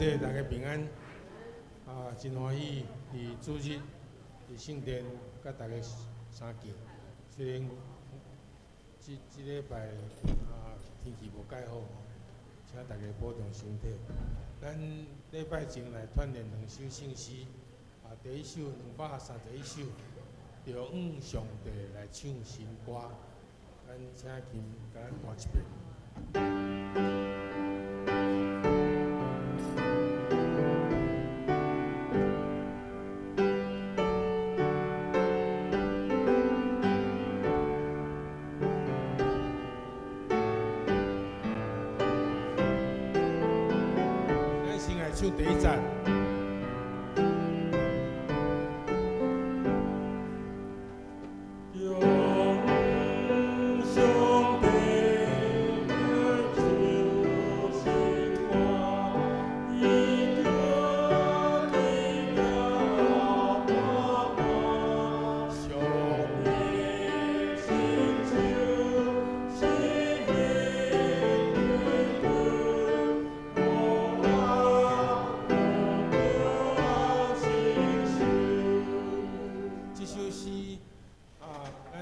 姐，大家平安。啊，真歡喜佇主日佇聖殿佮大家相見。雖然這這禮拜啊天氣無蓋好，請大家保重身體。咱禮拜前來鍛鍊兩首聖詩，啊，第一首231首，著向上帝來唱新歌。咱請琴共咱彈一遍。咱先來唱第一節。向上帝來唱新歌，伊叫天涯滿滿，上帝聖手施行拯救，予人有承受。這首詩啊，咱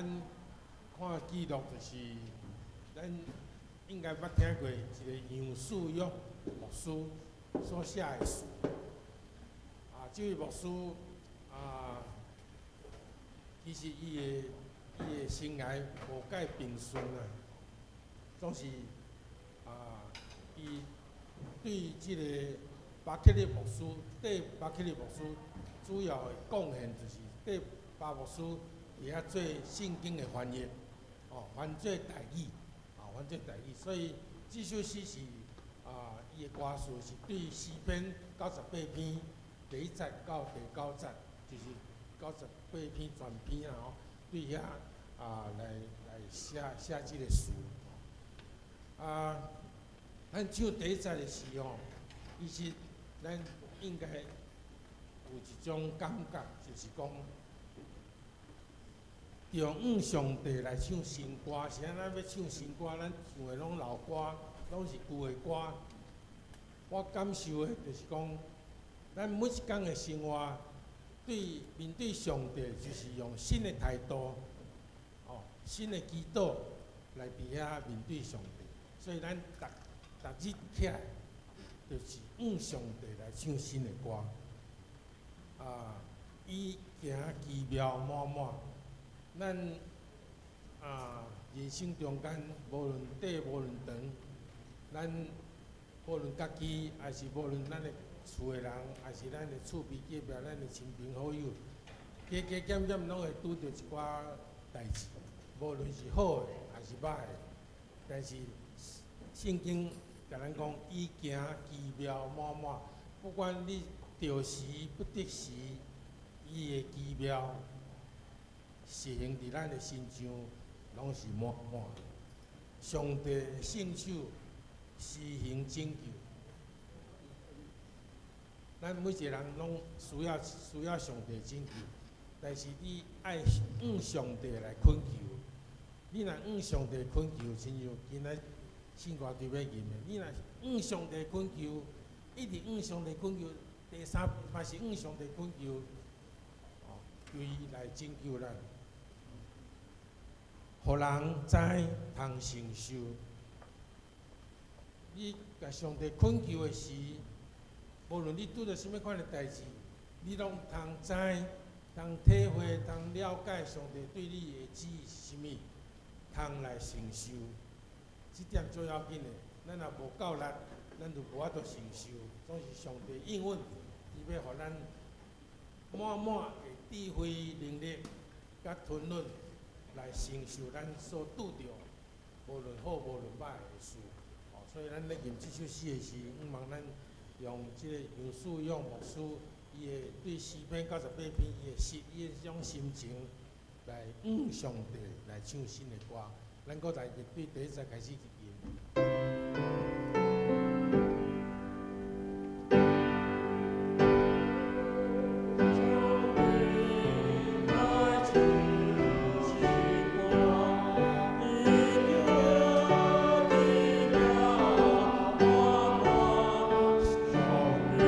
看記錄就是，咱應該捌聽過一個楊樹勇牧師所寫的詩。啊，這位牧師啊，其實伊的生涯無蓋平順啊，總是啊，伊對這個巴克利牧師，對巴克利牧師主要的貢獻就是對巴牧師佇遐做聖經的翻譯，哦，翻做台語，啊，翻做台語。所以這首詩是啊，伊的歌詞是對詩篇98篇第一節到第九節，就是98篇全篇啊，吼，對遐啊來來寫寫這個詞。啊，咱唱第一節的時吼，其實咱應該有一種感覺，就是講，著向上帝來唱新歌，是按怎欲唱新歌？咱唱的攏老歌，攏是舊的歌。我感受的就是講，咱每一工的生活，對面對上帝，就是用新的態度，哦，新的祈禱來佇遐面對上帝。所以咱逐逐日起來，就是向上帝來唱新的歌。啊，伊行奇妙滿滿。咱啊，人生中間無論短無論長，咱無論家己，抑是無論咱的厝的人，抑是咱的厝邊隔壁，咱的親朋好友，加加減減攏會拄著一寡代誌，無論是好的，抑是歹的。但是聖經共咱講，伊行奇妙滿滿，不管你著時不得時，伊的奇妙實行佇咱的身上，攏是滿滿。上帝的聖手施行拯救，咱每一個人攏需要上帝拯救，但是你愛向上帝來懇求。你若向上帝懇求，親像今仔聖歌隊欲吟的，你若向上帝懇求，一直向上帝懇求，第三嘛是向上帝懇求，哦，求伊來拯救咱，予人知通承受。你共上帝懇求的時，無論你拄著啥物款的代誌，你攏通知、通體會、通了解上帝對你的旨意是啥物，通來承受。這點最要緊的，咱若無夠力，咱就無法度承受。總是上帝應允，伊欲予咱滿滿的智慧、能力、佮吞忍來承受咱所拄著，無論好無論歹的事。哦，所以咱咧吟這首詩的時，向望咱用這個楊樹勇牧師伊的對詩篇98篇伊的詩，伊的這種心情來向上帝來唱新的歌。咱閣來對第一節開始去吟。上帝來唱新歌，伊叫天涯滿滿，上帝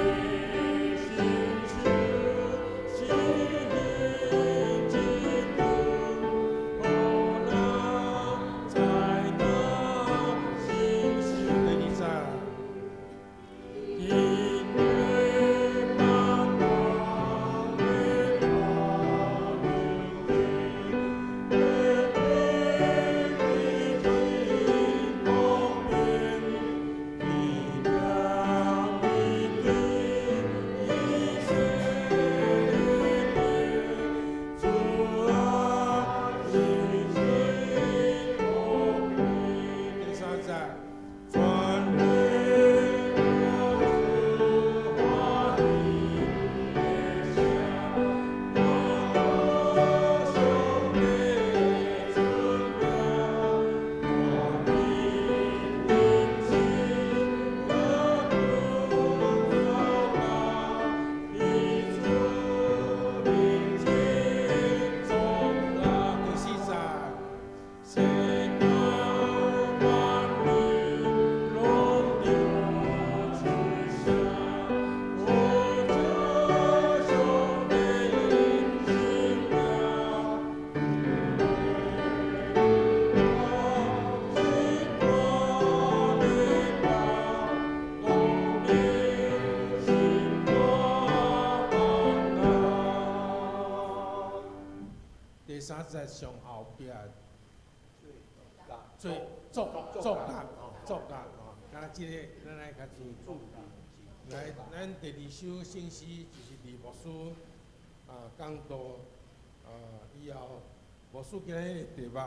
第三節上後壁做作作樂吼，作樂吼，敢若這个咱愛較注意。來，咱第二首聖詩就是李牧師啊講道啊以後，牧師今日的題目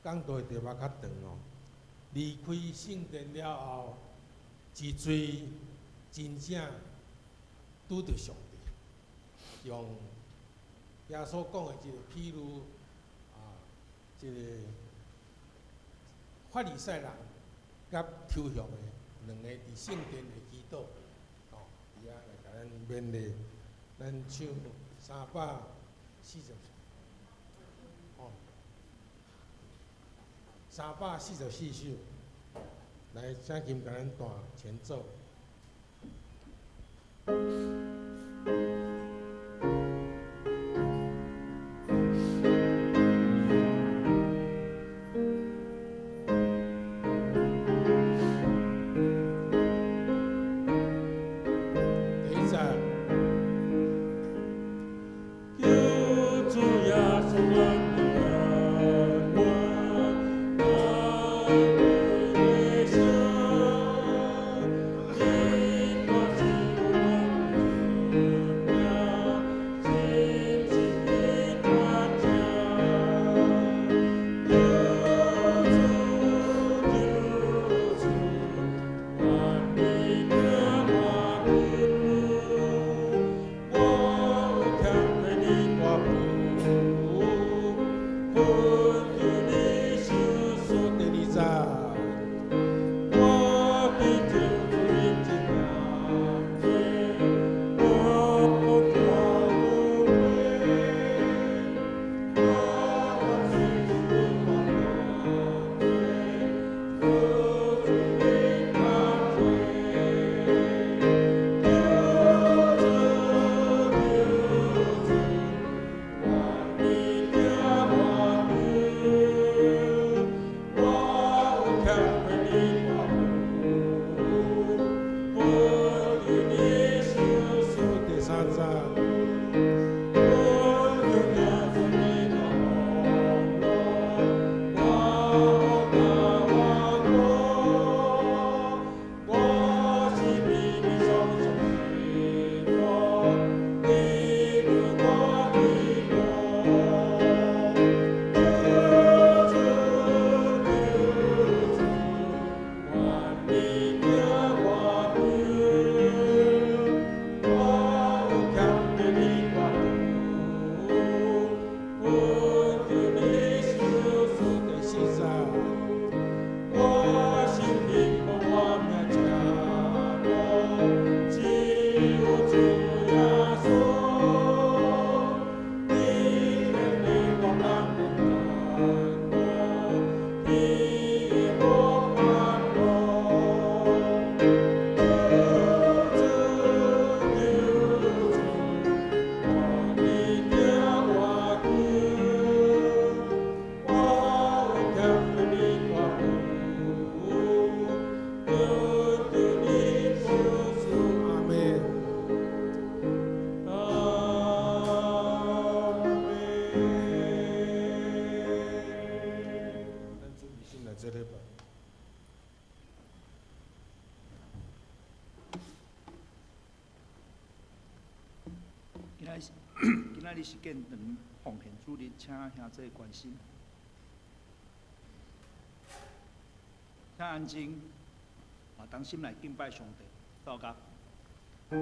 講道的題目較長哦。離開聖殿了後，一罪真正拄著上帝，用耶穌講的這個譬喻啊，這個法利賽人佮抽象的兩个佇聖殿的祈禱，吼，佇遐來共咱勉勵，咱唱340，哦，344首，來請琴共咱彈前奏。第一節。求主耶穌咱的我，咱的心，你我是我的命，真情的传承。求主，求主，願你聽我求。我有欠的你大父，懇求你相信。第二節。我的救主你真感謝，我不我不我是我的主你感謝，求主求主，願你聽我求。我有欠的你大父，懇求你相信。第三節。懇求耶穌你的福樂，我甲我過，我是卑微喪喪的我，你為我的路。求主求主，願你聽我求。我有欠的你大父，懇求你相信。第四節。我心貧無我命這無，只有主耶穌，你免你我感恩感你無煩惱。求主求主，願你聽我求。我有欠的你大父，懇求你相信。阿們。阿們。咱準備先來做禮拜。今仔日是建堂奉獻主日，請兄弟關心，請安靜，啊，同心來敬拜上帝，禱告。求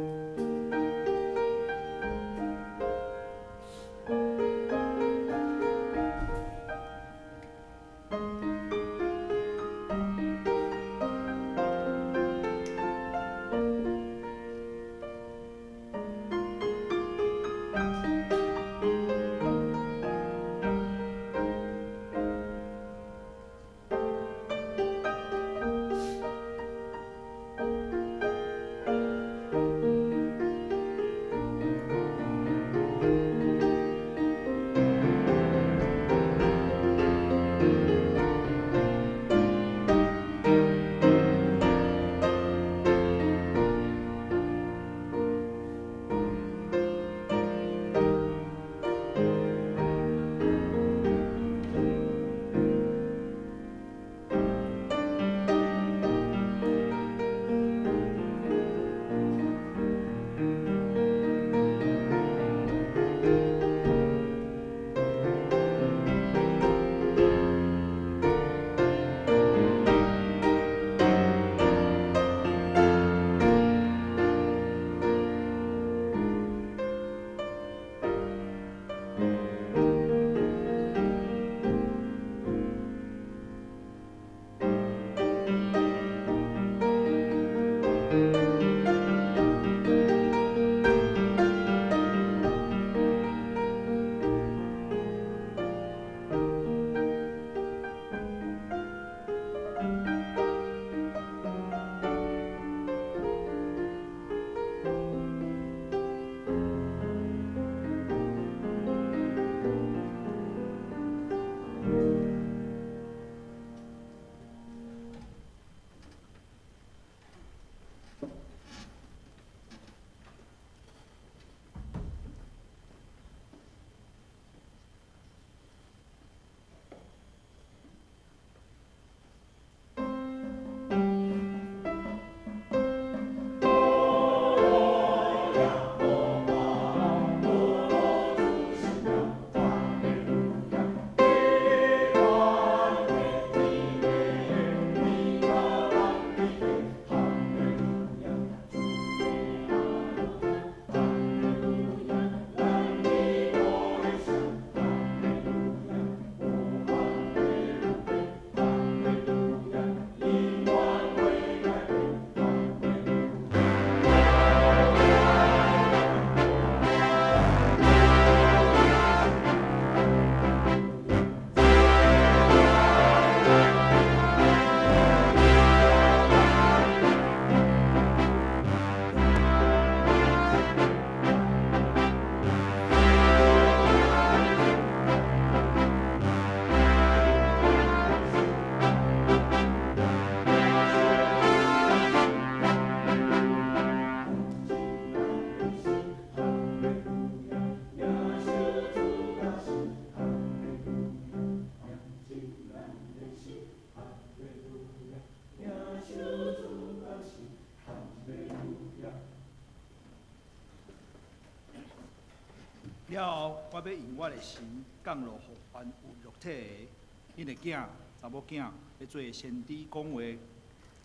了後，我欲用我的神降落予凡有肉體的，恁的囝、查某囝欲做先知講話，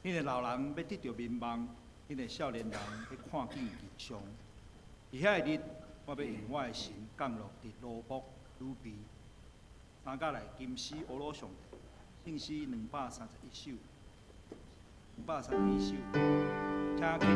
恁的老人欲得著明夢，恁的少年人欲看見異象。佇遐個日，我欲用我的神降落佇奴僕、女婢，三甲來金詩呵咾上帝，聖詩231首，231首，請起立。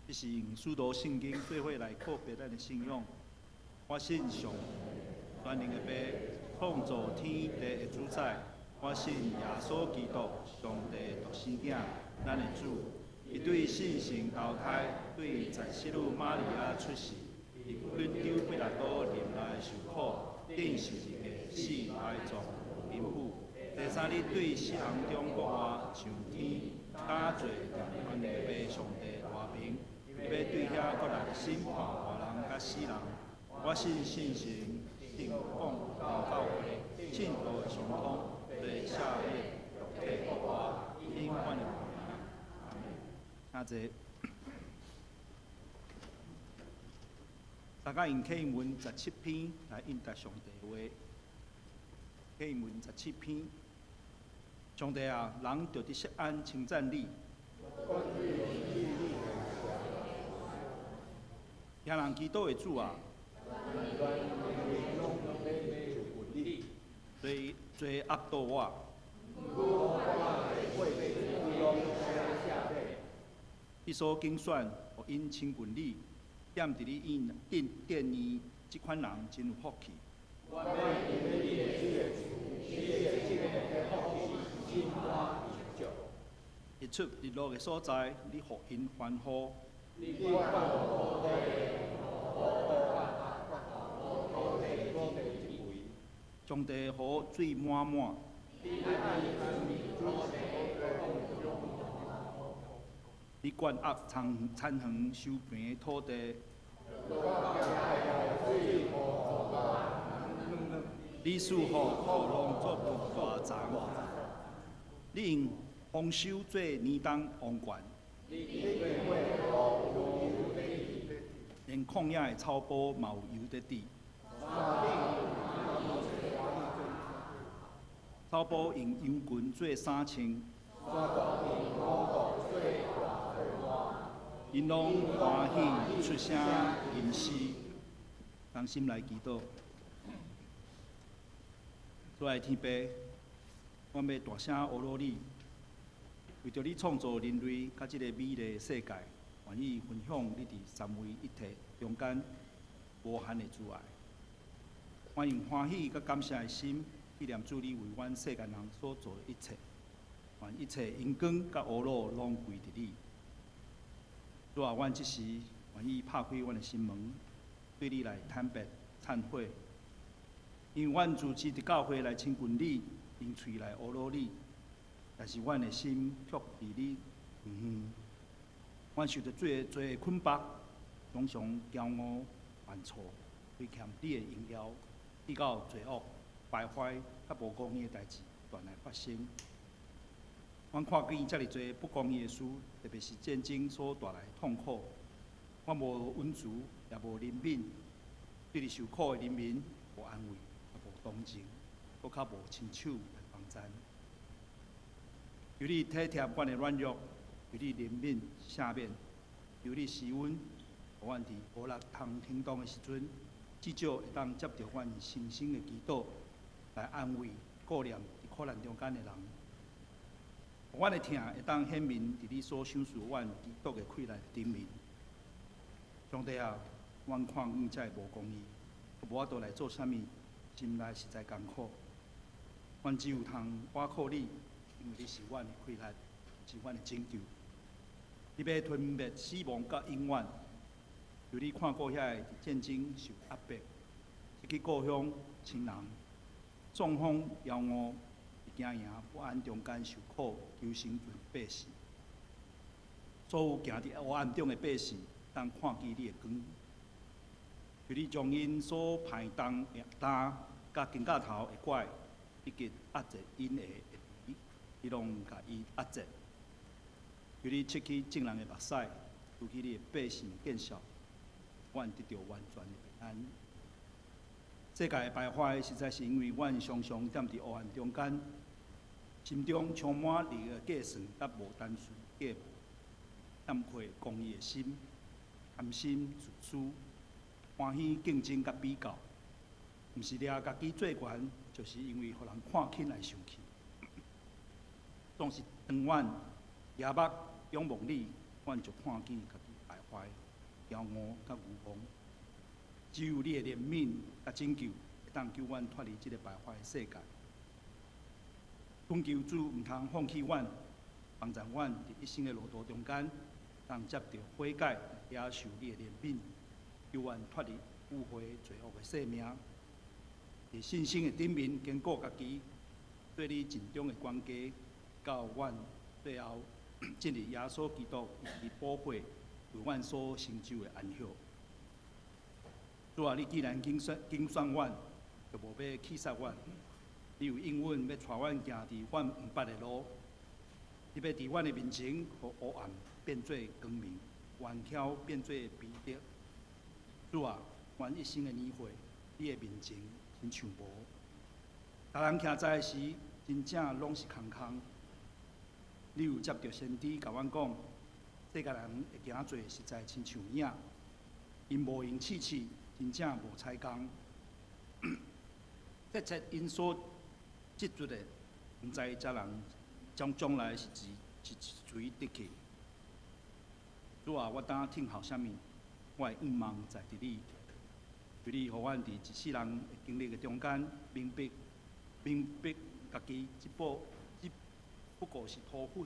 這是用使徒聖經做伙來告白咱的信仰。我信上全能的父，創造天地的主宰。我信耶穌基督，上帝的獨生囝，咱的主。伊對聖神投胎，對在聖女瑪利亞出世，佇本丟彼拉多忍耐受苦，釘十字架，死埋葬，貧富。第三日對死人中復活，上天，駕坐全能的父上帝大爿。伊欲對遐閣來審判活人佮死人。我信聖神、聖公教會、信徒的相通、罪赦免、肉體復活、永遠的命。請坐。大家用啟英文17篇來應答上帝話。啟英文17篇，上帝啊，人著佇錫安稱讚你。聽人祈禱的主啊，罪罪壓倒我。你所揀選，予𪜶親近你，踮佇你院殿殿內，這款人真有福氣。日出日落的所在，你予𪜶歡呼。上帝予水滿滿。你灌壓田田園收平的土地。你賜予農作物大欉。你用豐收做年冬王冠。連曠野的草埔嘛有油佇滴。草埔用羊群做衫穿。𪜶攏歡喜出聲吟詩，同心來祈禱。主愛天父，阮欲大聲呵咾你，為著你創造人類佮這個美麗的世界，願意分享你佇三位一體中間無限的慈愛。我用歡喜佮感謝的心，紀念主你為阮世間人所做的一切。願一切榮光佮呵咾攏歸佇你。主啊，阮這時願意拍開阮的心門，對你來坦白懺悔，因為阮自恃佇教會來親近你，用喙來呵咾你，但是阮的心卻離你遠遠。阮受著罪罪的捆縛，常常驕傲犯錯，虧欠你的榮耀，以到罪惡、敗壞、佮無公義的代誌不斷來發生。阮看見遮爾濟不公義的事，特別是戰爭所帶來的痛苦。阮無恩慈，也無憐憫，對佇受苦的人民無安慰，也無同情，閣較無伸手來幫贊。求你體貼阮的軟弱，求你憐憫赦免，求你施恩，予阮佇無力通行動的時陣，至少會當接著阮深深的祈禱，來安慰、顧念佇苦難中間的人。予阮的疼會當顯明佇你所賞賜阮基督的氣力頂面。上帝啊，阮看見這個無公義，無法度來做啥物，心內實在艱苦。阮只有通倚靠你，因為你是阮的氣力，是阮的拯救。你欲吞滅死亡佮永遠，求你看顧遐个佇戰爭受壓迫、失去故鄉親人、中風夭誤、佇驚惶不安中間受苦求生存百姓。所有行佇黑暗中的百姓，當看見你的光。求你將𪜶所攀擔的擔佮肩胛頭的拐，以及壓制𪜶的的，你攏共伊壓制。求你拭去眾人的目屎，除去你的百姓的見笑，阮得著完全的平安。世界的敗壞，實在是因為阮常常踮佇黑暗中間，心中充滿利的計算，佮無單純計謀，欠缺公義的心，貪心自私，歡喜競爭佮比較，毋是掠家己做懸，就是因為予人看輕來生氣。總是當阮舉目仰望你，阮就看見家己敗壞、驕傲佮愚妄。只有你的憐憫佮拯救，會當救阮脫離這個敗壞的世界。懇求主毋通放棄阮，幫助阮佇一生的路途中間，當接著悔改，領受你的憐憫，救阮脫離污穢罪惡的性命。佇信心的頂面堅固家己，對你盡忠的關係，到阮最後進入耶穌基督伊的寶血為阮所成就的安息。主啊，你既然揀選揀選阮，就無欲棄殺阮。你有應允欲帶阮行佇阮毋捌的路，你欲佇阮的面前，予黑暗變做光明，頑強變做美德。主啊，阮一生的年歲，你的面前親像無。逐人徛在時，真正攏是空空。你有藉著先知共阮講，世界人會行做實在親像影，𪜶無閒試試，真正無彩工。這切𪜶所執著的，毋知這人將將來是是誰得去。主啊，我當聽候啥物？我的願望在佇你，求你予阮佇一世人的經歷的中間，明白明白家己這步只不過是土粉，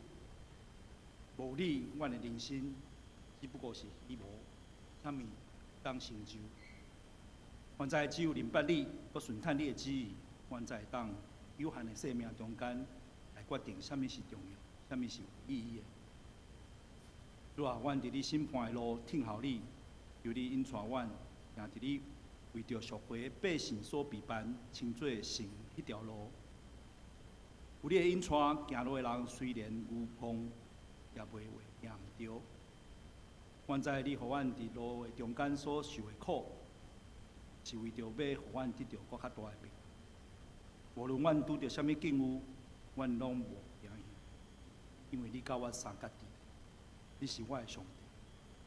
無你，阮的人生只不過是虛無，啥物當成就？阮知只有認捌你，閣順趁你的旨意，阮才會當有限的生命中間來決定啥物是重要，啥物是有意義的。主啊，阮佇你審判的路聽候你，求你引帶阮行佇你為著贖回百姓所備辦稱做聖彼條路。有你的引帶，行路的人雖然愚戇，也袂會行毋著。阮知你予阮佇路的中間所受的苦，是為著欲予阮得著閣較大的平安。無論阮拄著啥物境遇，阮攏無驚嚇，因為你佮我相佮佇，你是我的上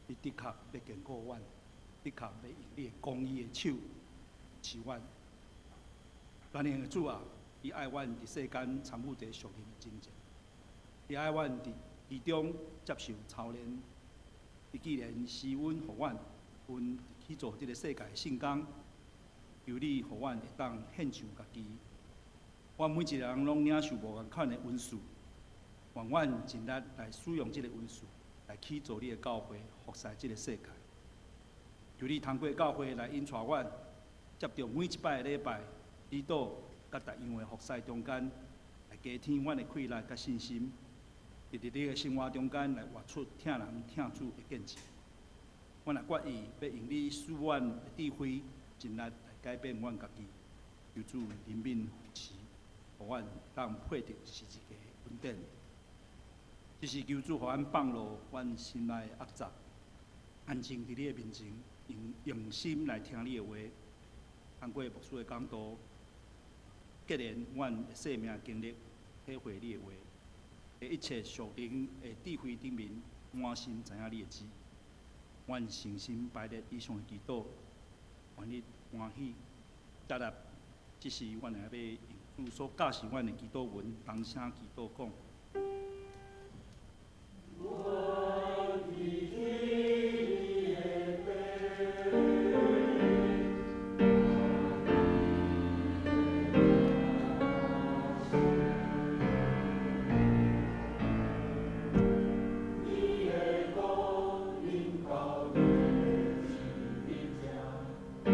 帝，你的確欲堅固阮，的確欲用你的公義的手持阮。全能的主啊，你愛阮佇世間參與這個屬靈的征戰，你愛阮佇其中接受操練。你既然施恩予阮，阮去做這個世界的聖工，求你予阮會當獻上家己。阮每一個人攏領受無仝款的恩賜，願阮盡力來使用這个恩賜，來起造你的教會，服侍這个世界。求你通過教會來引帶阮，藉著每一擺的禮拜，指導佮逐樣的服侍中間，來加添阮的氣力佮信心，佇日日的生活中間來活出疼人疼主的見證。阮也決意欲用你賜阮的智慧，盡力來改變阮家己。求主憐憫扶持，予阮會當配得十字架的恩典。這是求主予阮放落阮心內的壓雜，安靜佇你的面前，用用心來聽你的話。通過牧師的講道，結連阮的生命經歷，體會你的話，佇一切屬靈的智慧頂面，滿心知影你的旨意。阮誠心擺列以上的祈禱，願你歡喜接納。這是阮會欲用主所教示阮的祈禱文，同聲祈禱講。阮伫你的父。你的光臨到你的生命這。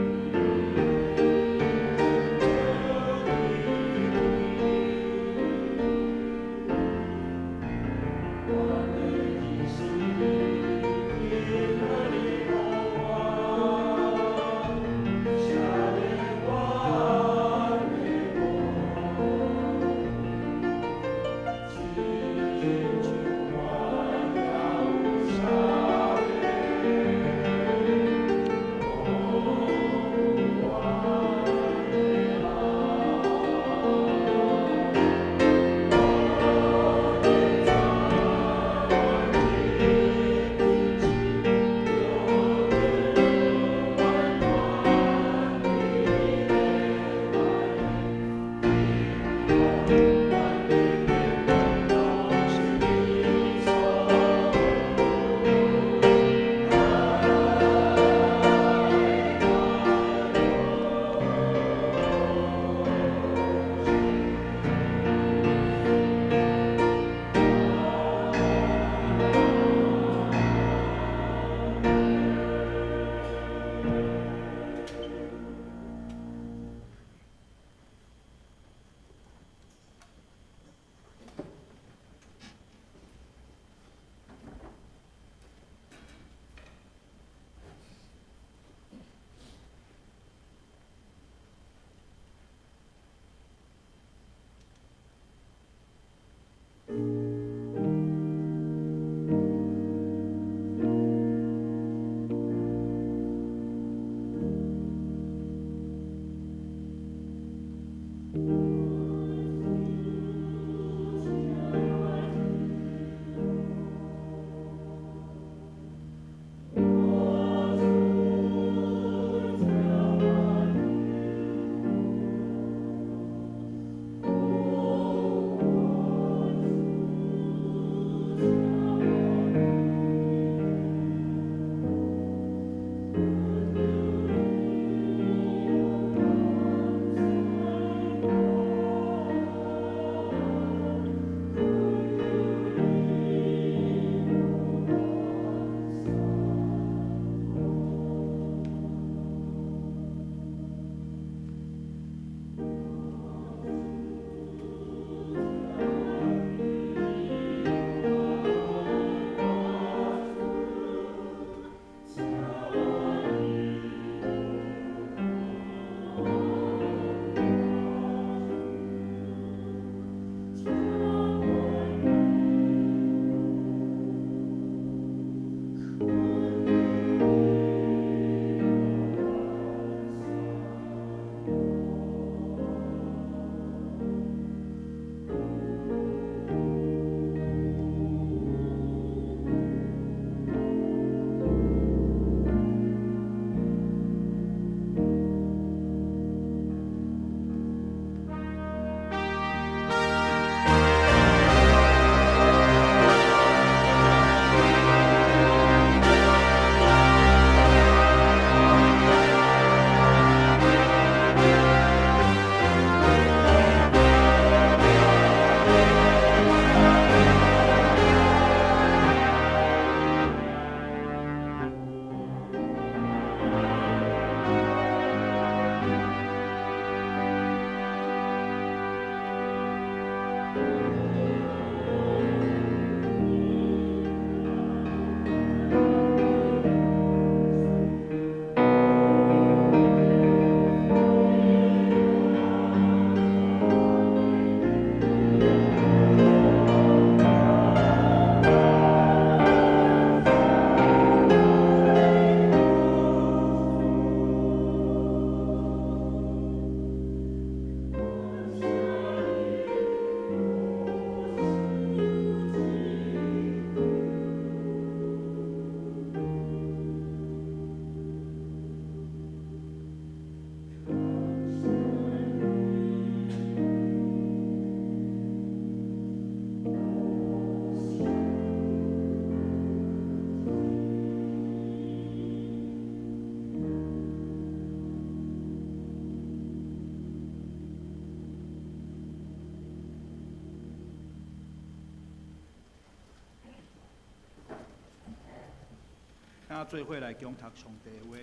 請做伙來共讀上帝的話，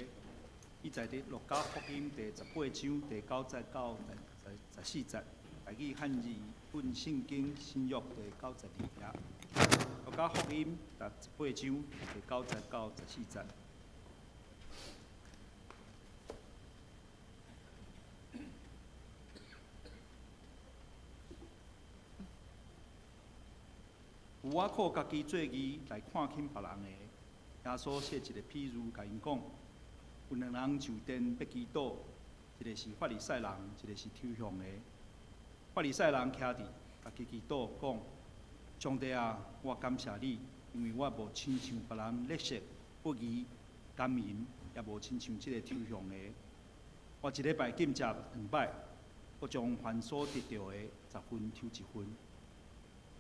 記載佇路加福音第十八章第九節到第十四節，台語漢字本聖經新約第92頁。路加福音第十八章第九節到十四節。有倚靠家己做義來看輕別人的，耶穌設一個譬喻，共𪜶講：有兩人上殿欲祈禱，一个是法利賽人，一个是抽象的。法利賽人徛佇，家己祈禱講：上帝啊，我感謝你，因為我無親像別人勒索、不義、姦淫，也無親像這个抽象的。我一禮拜禁食兩擺，閣將凡所得著的十分抽一分。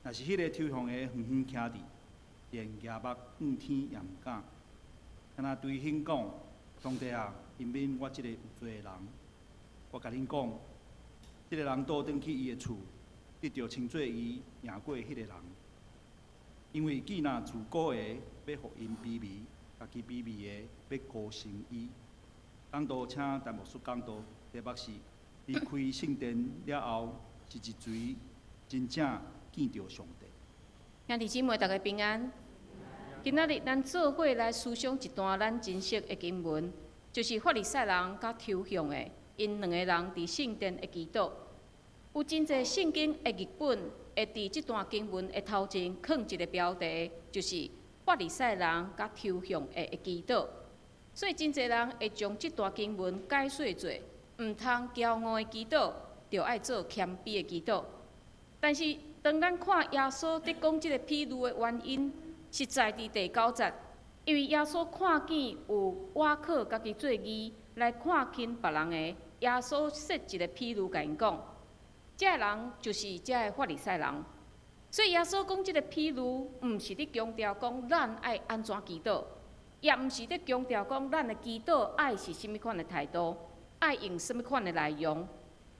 若是彼个抽象的遠遠徛佇，連舉目向天也毋敢，敢若對彼講：上帝啊，憐憫我這个有罪的人。我共恁講，這个人倒轉去伊的厝，得著稱做伊贏過彼个人。因為既若自高的欲予𪜶卑微，家己卑微的欲高升伊。講道請陳牧師講道，題目是離開聖殿了後，是一錘真正見著上帝。兄弟姊妹，大家平安。今仔日咱做伙來思想一段咱真熟的經文，就是法利賽人佮抽象的，𪜶兩個人佇聖殿的祈禱。有真濟聖經的譯本會佇這段經文的頭前囥一个標題，就是法利賽人佮抽象的祈禱。所以真濟人會將這段經文解說做，毋通驕傲的祈禱，著愛做謙卑的祈禱。但是當咱看耶穌佇講這个譬喻的原因，實在佇第九節，因為耶穌看見有倚靠家己做義來看輕別人的，耶穌設一个譬喻，共𪜶講，這个人就是這个法利賽人。所以耶穌講這个譬喻，毋是佇強調講咱愛按怎祈禱，也毋是佇強調講咱的祈禱愛是啥物款的態度，愛用啥物款的內容。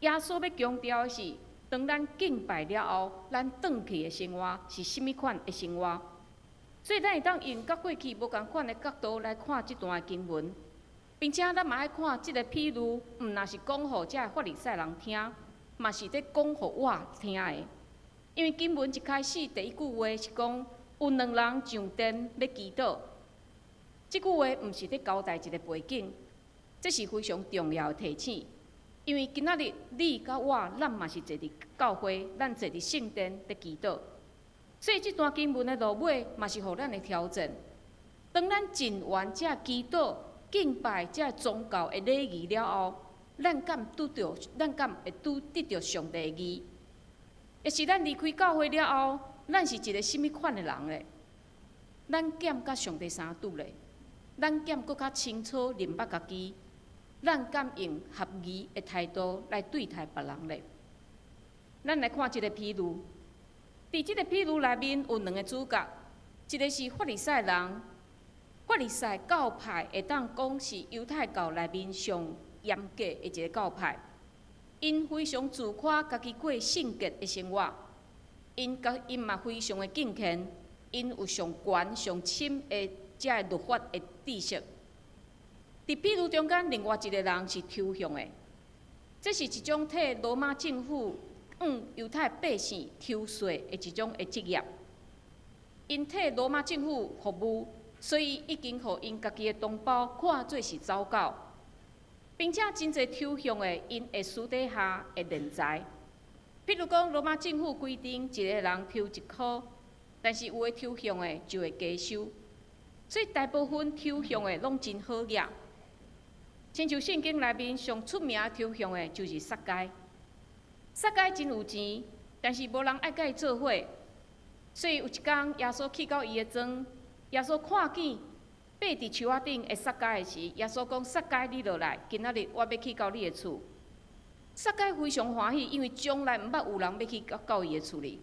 耶穌欲強調的是，當咱敬拜了後，咱轉去的生活是啥物款的生活？所以咱會當用佮過去無仝款的角度來看這段的經文，並且咱嘛愛看這个譬喻，毋若是講予這个法利賽人聽，嘛是咧講予我聽的。因為經文一開始第一句話是講有兩人上殿欲祈禱，這句話毋是咧交代一个背景，這是非常重要的提醒。因為今仔日你佮我，咱嘛是坐佇教會，咱坐佇聖殿咧祈禱，所以這段經文的落尾嘛是予咱的挑戰。當咱盡完這祈禱、敬拜這宗教的禮儀了後，咱敢拄著，咱敢會拄得著上帝的義？抑是咱離開教會了後，咱是一个啥物款的人咧？咱敢佮上帝相拄咧？咱敢閣較清楚認捌家己？咱敢用合宜的態度來對待別人咧？咱來看這个譬喻，佇這个譬喻內面有兩个主角，一个是法利賽人，法利賽教派會當講是猶太教內面上嚴格的一个教派，𪜶非常自誇家己過聖潔的生活，𪜶嘛非常的敬虔，𪜶有上懸上深的這个律法的知識。佇譬喻中間，另外一个人是抽象的，這是一種替羅馬政府向猶太百姓抽稅的一種的職業。𪜶替羅馬政府服務，所以已經予𪜶家己的同胞看做是走狗，並且真濟抽象的，𪜶會私底下會斂財。譬如講，羅馬政府規定一個人抽一箍，但是有的抽象的就會加收，所以大部分抽象的攏真好額。親像聖經內面上出名抽象的，就是撒該。撒該真有錢，但是無人愛佮伊做伙，所以有一工耶穌去到伊的莊，耶穌看見爬佇樹仔頂的撒該的時，耶穌講：撒該，你落來，今仔日我欲去到你的厝。撒該非常歡喜，因為從來毋捌有人欲去到伊的厝裡，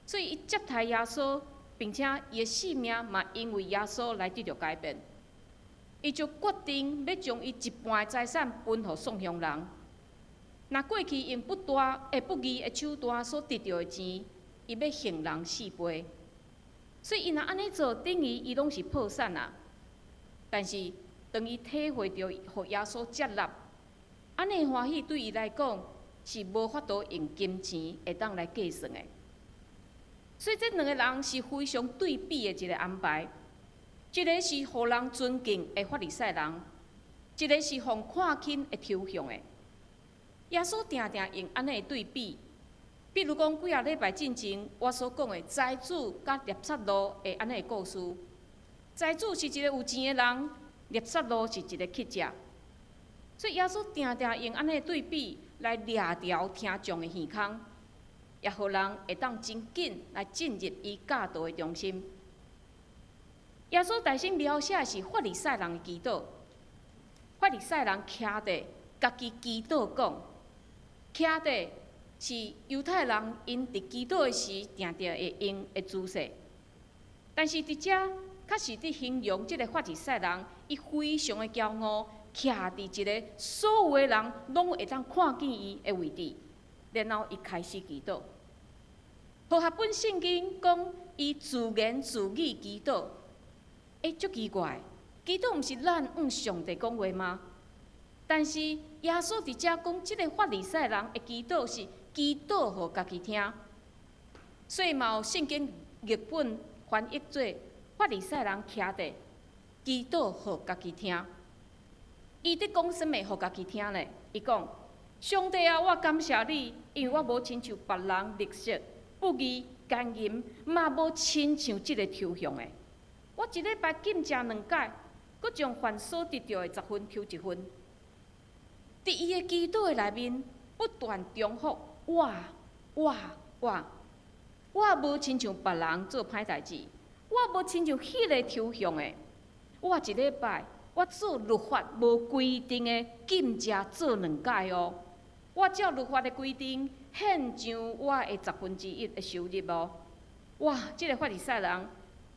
所以伊接待耶穌，並且伊的性命嘛因為耶穌來得著改變。伊就決定欲將伊一半的財產分予喪鄉人。若過去用不大、不義的手段所得著的錢，伊欲還人四倍。所以伊若按呢做，等於伊攏是破產啊。但是當伊體會著予耶穌接納，按呢歡喜對伊來講是無法度用金錢會當來計算的。所以這兩個人是非常對比的一個安排，一個是予人尊敬的法利賽人，一個是予人看輕的抽象的。耶穌定定用按呢的對比，比如講幾仔禮拜進前我所講的財主佮納撒路的按呢的故事。財主是一個有錢的人，納撒路是一個乞食。所以耶穌定定用按呢的對比來掠牢聽眾的耳孔，也予人會當真緊來進入伊教導的中心。耶穌大先描寫的是法利賽人的祈禱。法利賽人徛佇家己祈禱講，徛佇是猶太人𪜶佇祈禱的時，定定會用的姿勢。但是佇遮確實佇形容這个法利賽人，伊非常的驕傲，徛佇一个所有的人攏會當看見伊的位置，然後伊開始祈禱。和合本聖經講，伊自言自語祈禱，欸，足奇怪，祈禱毋是咱向上帝講話嗎？但是耶穌佇遮講，這个法利賽人的祈禱是祈禱予家己聽，所以嘛有聖經譯本翻譯做法利賽人徛佇祈禱予家己聽。伊佇講啥物予家己聽呢？伊講：上帝啊，我感謝你，因為我無親像別人吝嗇、不義、姦淫，嘛無親像這个抽象的。我一禮拜禁食兩擺，閣將凡所得著的十分抽一分。佇伊的祈禱的內面，不斷重複我、我、我，我無親像別人做歹代誌，我無親像彼个抽象的。我一禮拜我做律法無規定的禁食做兩擺哦。我照律法的規定獻上我的十分之一的收入哦。哇，這个法利賽人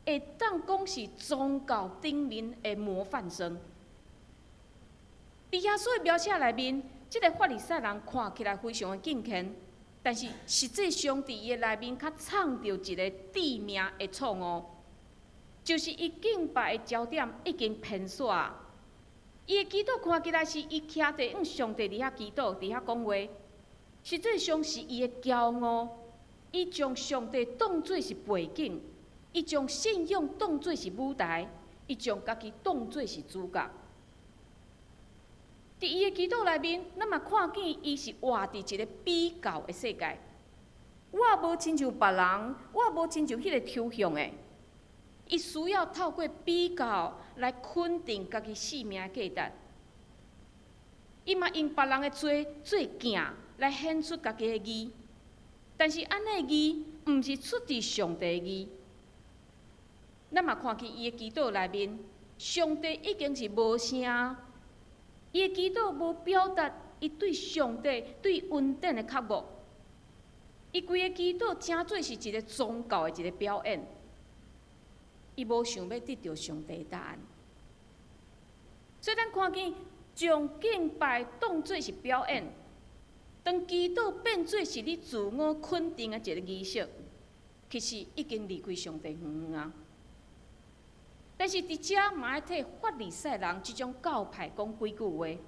會當講是宗教頂面的模範生。佇耶穌的描寫內面，這个法利賽人看起來非常的敬虔，但是實際上佇伊的內面較藏著一个致命的錯誤，就是伊敬拜的焦點已經偏煞。伊的祈禱看起來是伊徛佇向上帝佇遐祈禱，佇遐講話，實際上是伊的驕傲。伊將上帝當做是背景，伊將信仰當做是舞台，伊將家己當做是主角。佇伊的祈禱內面，咱嘛看見伊是活佇一个比較的世界。我無親像別人，我無親像彼个抽象的。伊需要透過比較來肯定家己生命的價值。伊嘛用別人的罪做鏡來顯出家己的義，但是按呢義毋是出自上帝的義。咱嘛看見伊的祈禱內面，上帝已經是無聲。伊的祈禱無表達伊對上帝對恩典的渴慕。伊規个祈禱成做是一个宗教的一个表演。伊無想欲得著上帝的答案。所以咱看見將敬拜當做是表演，當祈禱變做是你自我肯定的一个儀式，其實已經離開上帝遠遠啊。但是佇遮嘛愛替法利賽人這種教派講幾句話。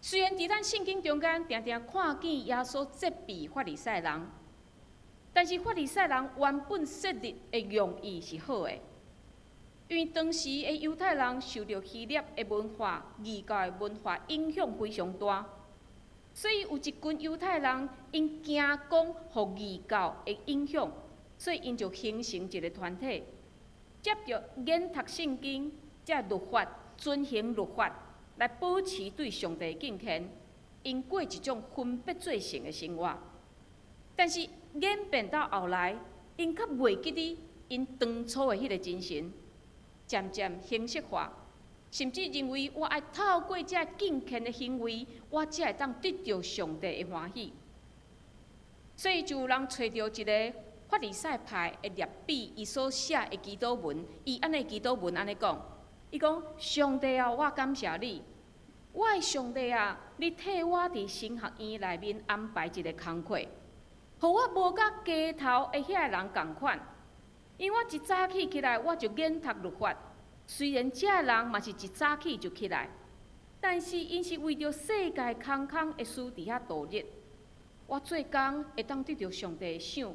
雖然佇咱聖經中間定定看見耶穌責備法利賽人，但是法利賽人原本設立的用意是好的，因為當時的猶太人受著希臘的文化、異教的文化影響非常大，所以有一群猶太人𪜶驚講予異教的影響，所以𪜶就形成一个團體。藉著研讀聖經，這律法，遵行律法，來保持對上帝的敬虔，𪜶過一種分別做聖的生活。但是演變到後來，𪜶較袂記得𪜶當初的彼个精神，漸漸形式化，甚至認為我愛透過這敬虔的行為，我才會當得著上帝的歡喜。所以就有人揣著一个法利賽派的拉比，伊所寫的祈禱文，伊按呢祈禱文按呢講，伊講：上帝啊，我感謝你，我的上帝啊，你替我佇神學院內面安排一个工課，予我無佮街頭的遐个人仝款。因為我一早起起來，我就研讀律法，雖然這个人嘛是一早起就起來，但是𪜶是為著世界空空的事佇遐度日。我做工會當得著上帝的賞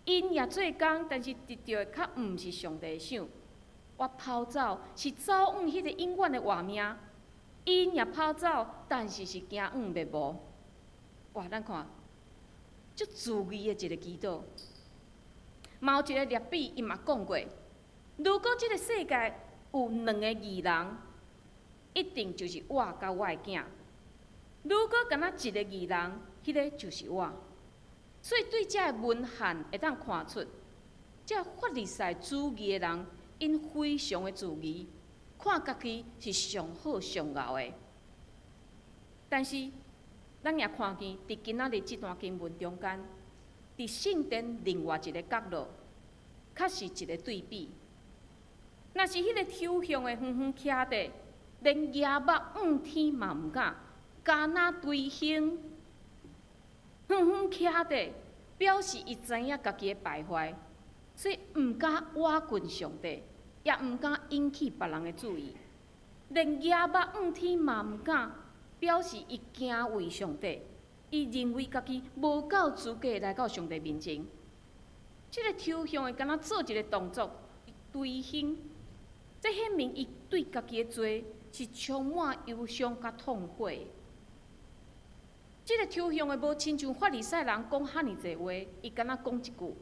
，𪜶也做工，但是得著的較毋是上帝的賞。我跑走是走往彼个永遠的活命，𪜶也跑走，但是是驚往滅亡。哇！咱看，足注意的一个祈禱。嘛有一个拉比，伊嘛講過，如果這个世界有兩個義人，一定就是我佮我的囝。如果干焦一个義人，彼个就是我。所以對這个文獻會當看出，這個法利賽主義的人，𪜶非常的自義，看家己是上好上𠢕的。但是，咱也看見佇今仔日這段經文中間，佇聖殿另外一个角落，確實一个對比。若是彼个抽象的遠遠徛佇，連舉目向天嘛毋敢，敢若捶胸，遠遠徛佇，表示伊知影家己的敗壞，所以毋敢倚近上帝，也毋敢引起別人的注意，連舉目向天嘛毋敢，表示伊敬畏上帝，伊認為家己無夠資格來到上帝面前。這个抽象的敢若做一个動作，捶胸，這顯明伊對家己的罪是充滿憂傷佮痛悔。這个抽象的無親像法利賽人講遐爾濟話，伊敢若講一句：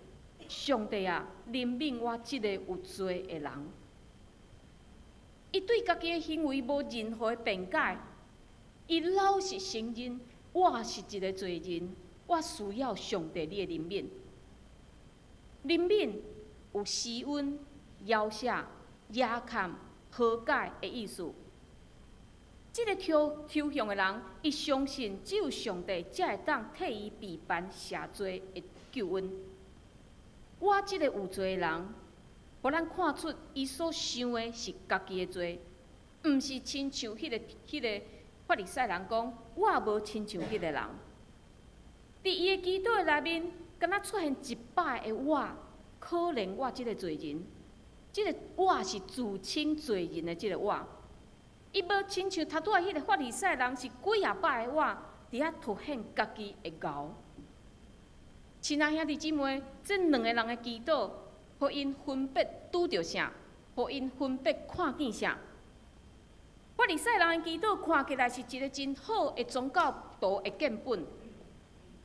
上帝啊，憐憫我這个有罪的人。伊對家己的行為無任何的辯解，伊老實承認我是一个罪人，我需要上帝你的憐憫。憐憫有施恩、饒赦、額欠、和解的意思。這个抽象的人，伊相信只有上帝才會當替伊備辦赦罪的救恩。我這個有罪的人，予咱看出伊所想的是家己的罪，毋是親像彼个法利賽人講，我無親像彼个人。佇伊的祈禱內面，敢若出現一擺的我，可憐我這个罪人，這个我是自稱罪人的這个我。伊無親像頭拄仔彼个法利賽人是幾仔擺的我，佇遐凸顯家己的𠢕。親愛兄弟姊妹，這兩个人的祈禱，予𪜶分別拄著啥？予𪜶分別看見啥？法利賽人的祈禱看起來是一个真好的宗教徒的見本，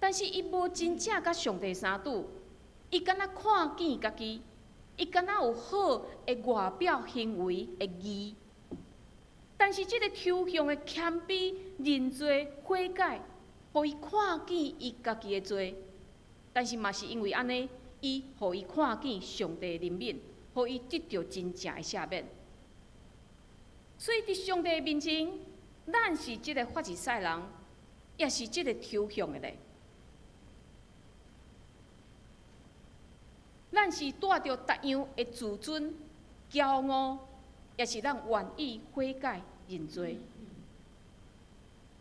但是伊無真正佮上帝相拄，伊敢若看見家己，伊敢若有好的外表行為的義。但是這个抽象的謙卑、認罪、悔改，予伊看見伊家己的罪。但是嘛是因為按呢，伊予伊看見上帝的憐憫，予伊得著真正的赦免。所以佇上帝面前，咱是這个法利賽人，抑是這个抽象的咧。咱是帶著別樣的自尊、驕傲，抑是咱願意悔改認罪？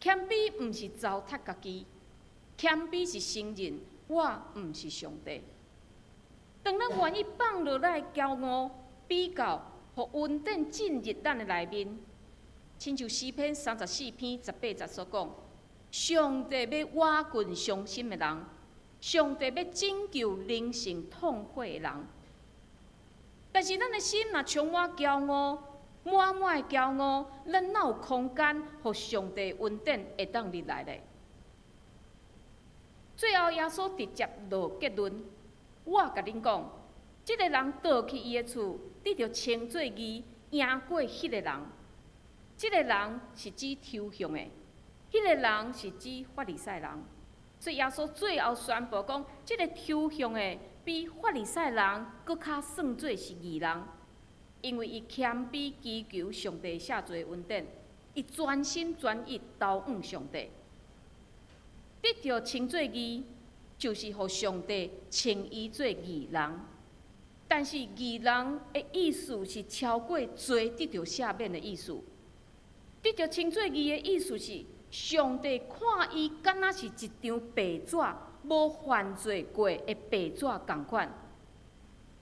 謙卑毋是糟蹋家己，謙卑是承認我毋是上帝。當咱願意放落咱的驕傲、比較，予恩典進入咱的內面，親像詩篇34篇18節所講：上帝欲倚近傷心的人，上帝欲拯救靈性痛悔的人。但是咱的心若充滿驕傲，滿滿的驕傲，咱哪有空間予上帝恩典會當入來咧？最後耶穌直接落結論：我共恁講，這个人倒去伊的厝，得著稱做義，贏過彼个人。這个人是指抽象的，彼个人是指法利賽人。所以耶穌最後宣布講，這个抽象的比法利賽人閣較算做是義人，因為伊謙卑祈求上帝赦罪恩典，伊全心全意投向上帝，得著稱做義，就是予上帝稱伊做義人。但是義人的意思是超過罪得著赦免的意思，得著稱做義的意思是，上帝看伊敢若是一張白紙，無犯罪過的白紙仝款。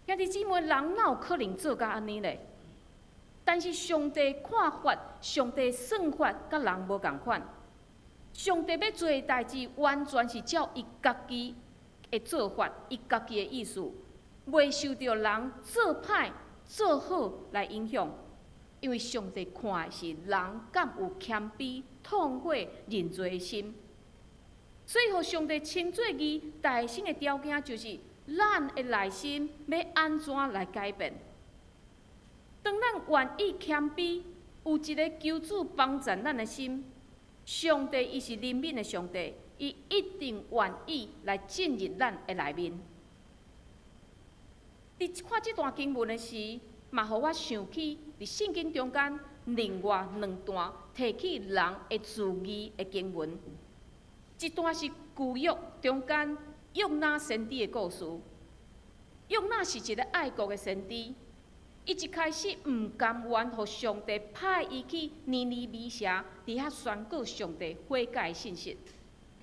兄弟姊妹，人哪有可能做甲按呢咧？但是上帝看法、上帝算法，佮人無仝款。上帝欲做的代誌，完全是照伊家己的做法，伊家己的意思，袂受著人做歹做好來影響。因為上帝看的是人敢有謙卑、痛悔、認罪的心。所以，予上帝稱做義，大先的條件就是咱的內心欲按怎來改變。當咱願意謙卑，有一个求主幫贊咱的心，上帝伊是憐憫的上帝，伊一定願意來進入咱的內面。佇看這段經文的時，嘛予我想起佇聖經中間另外兩段提起人的自義的經文。一段是舊約中間約拿先知的故事。約拿是一个愛國的先知，伊一開始毋甘願予上帝派伊去尼尼微城，佇遐宣告上帝悔改的信息。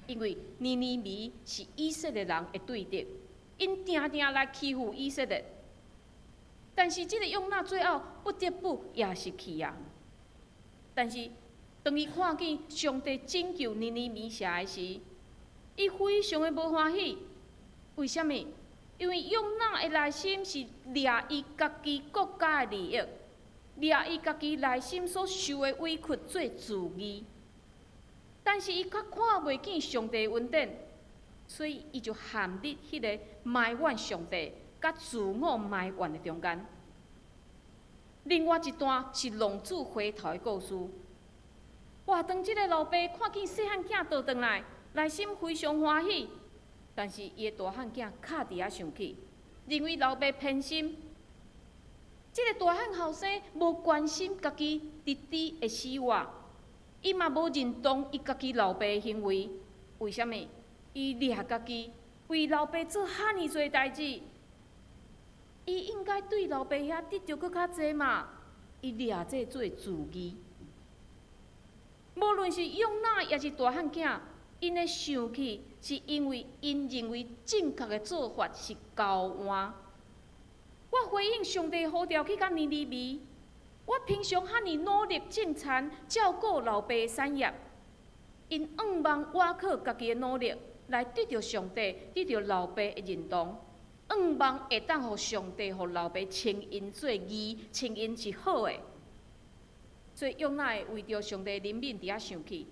因為尼尼微是以色列人的對敵，𪜶定定來欺負以色列。但是這个約拿最後不得不也是去啊。但是當伊看見上帝拯救尼尼微城的時，伊非常的無歡喜。為啥物？因為約拿的內心是掠伊家己國家的利益，掠伊家己內心所受的委屈做自義。但是伊卻看袂見上帝的恩典，所以伊就陷入彼个埋怨上帝佮自我埋怨的中間。另外一段是浪子回頭的故事。哇！當這个老爸看見細漢囝倒轉來，內心非常歡喜。但是伊的大漢囝卡佇遐生氣，認為老爸偏心。這个大漢後生無關心家己弟弟的死活，伊嘛無認同伊家己老爸的行為。為啥物？伊掠家己為老爸做遐爾濟代誌，伊應該對老爸遐得著閣較濟嘛？伊掠這做自義。無論是約拿，抑是大漢囝，𪜶的生氣是因為𪜶認為正確的做法是交換。我回應上帝呼召去到尼尼微，我平常遐爾努力種田，照顧老爸的產業，𪜶向望倚靠家己的努力來得著上帝、得著老爸的認同，向望會當予上帝、予老爸稱𪜶做義，稱𪜶是好的。所以約拿會為著上帝憐憫佇遐生氣，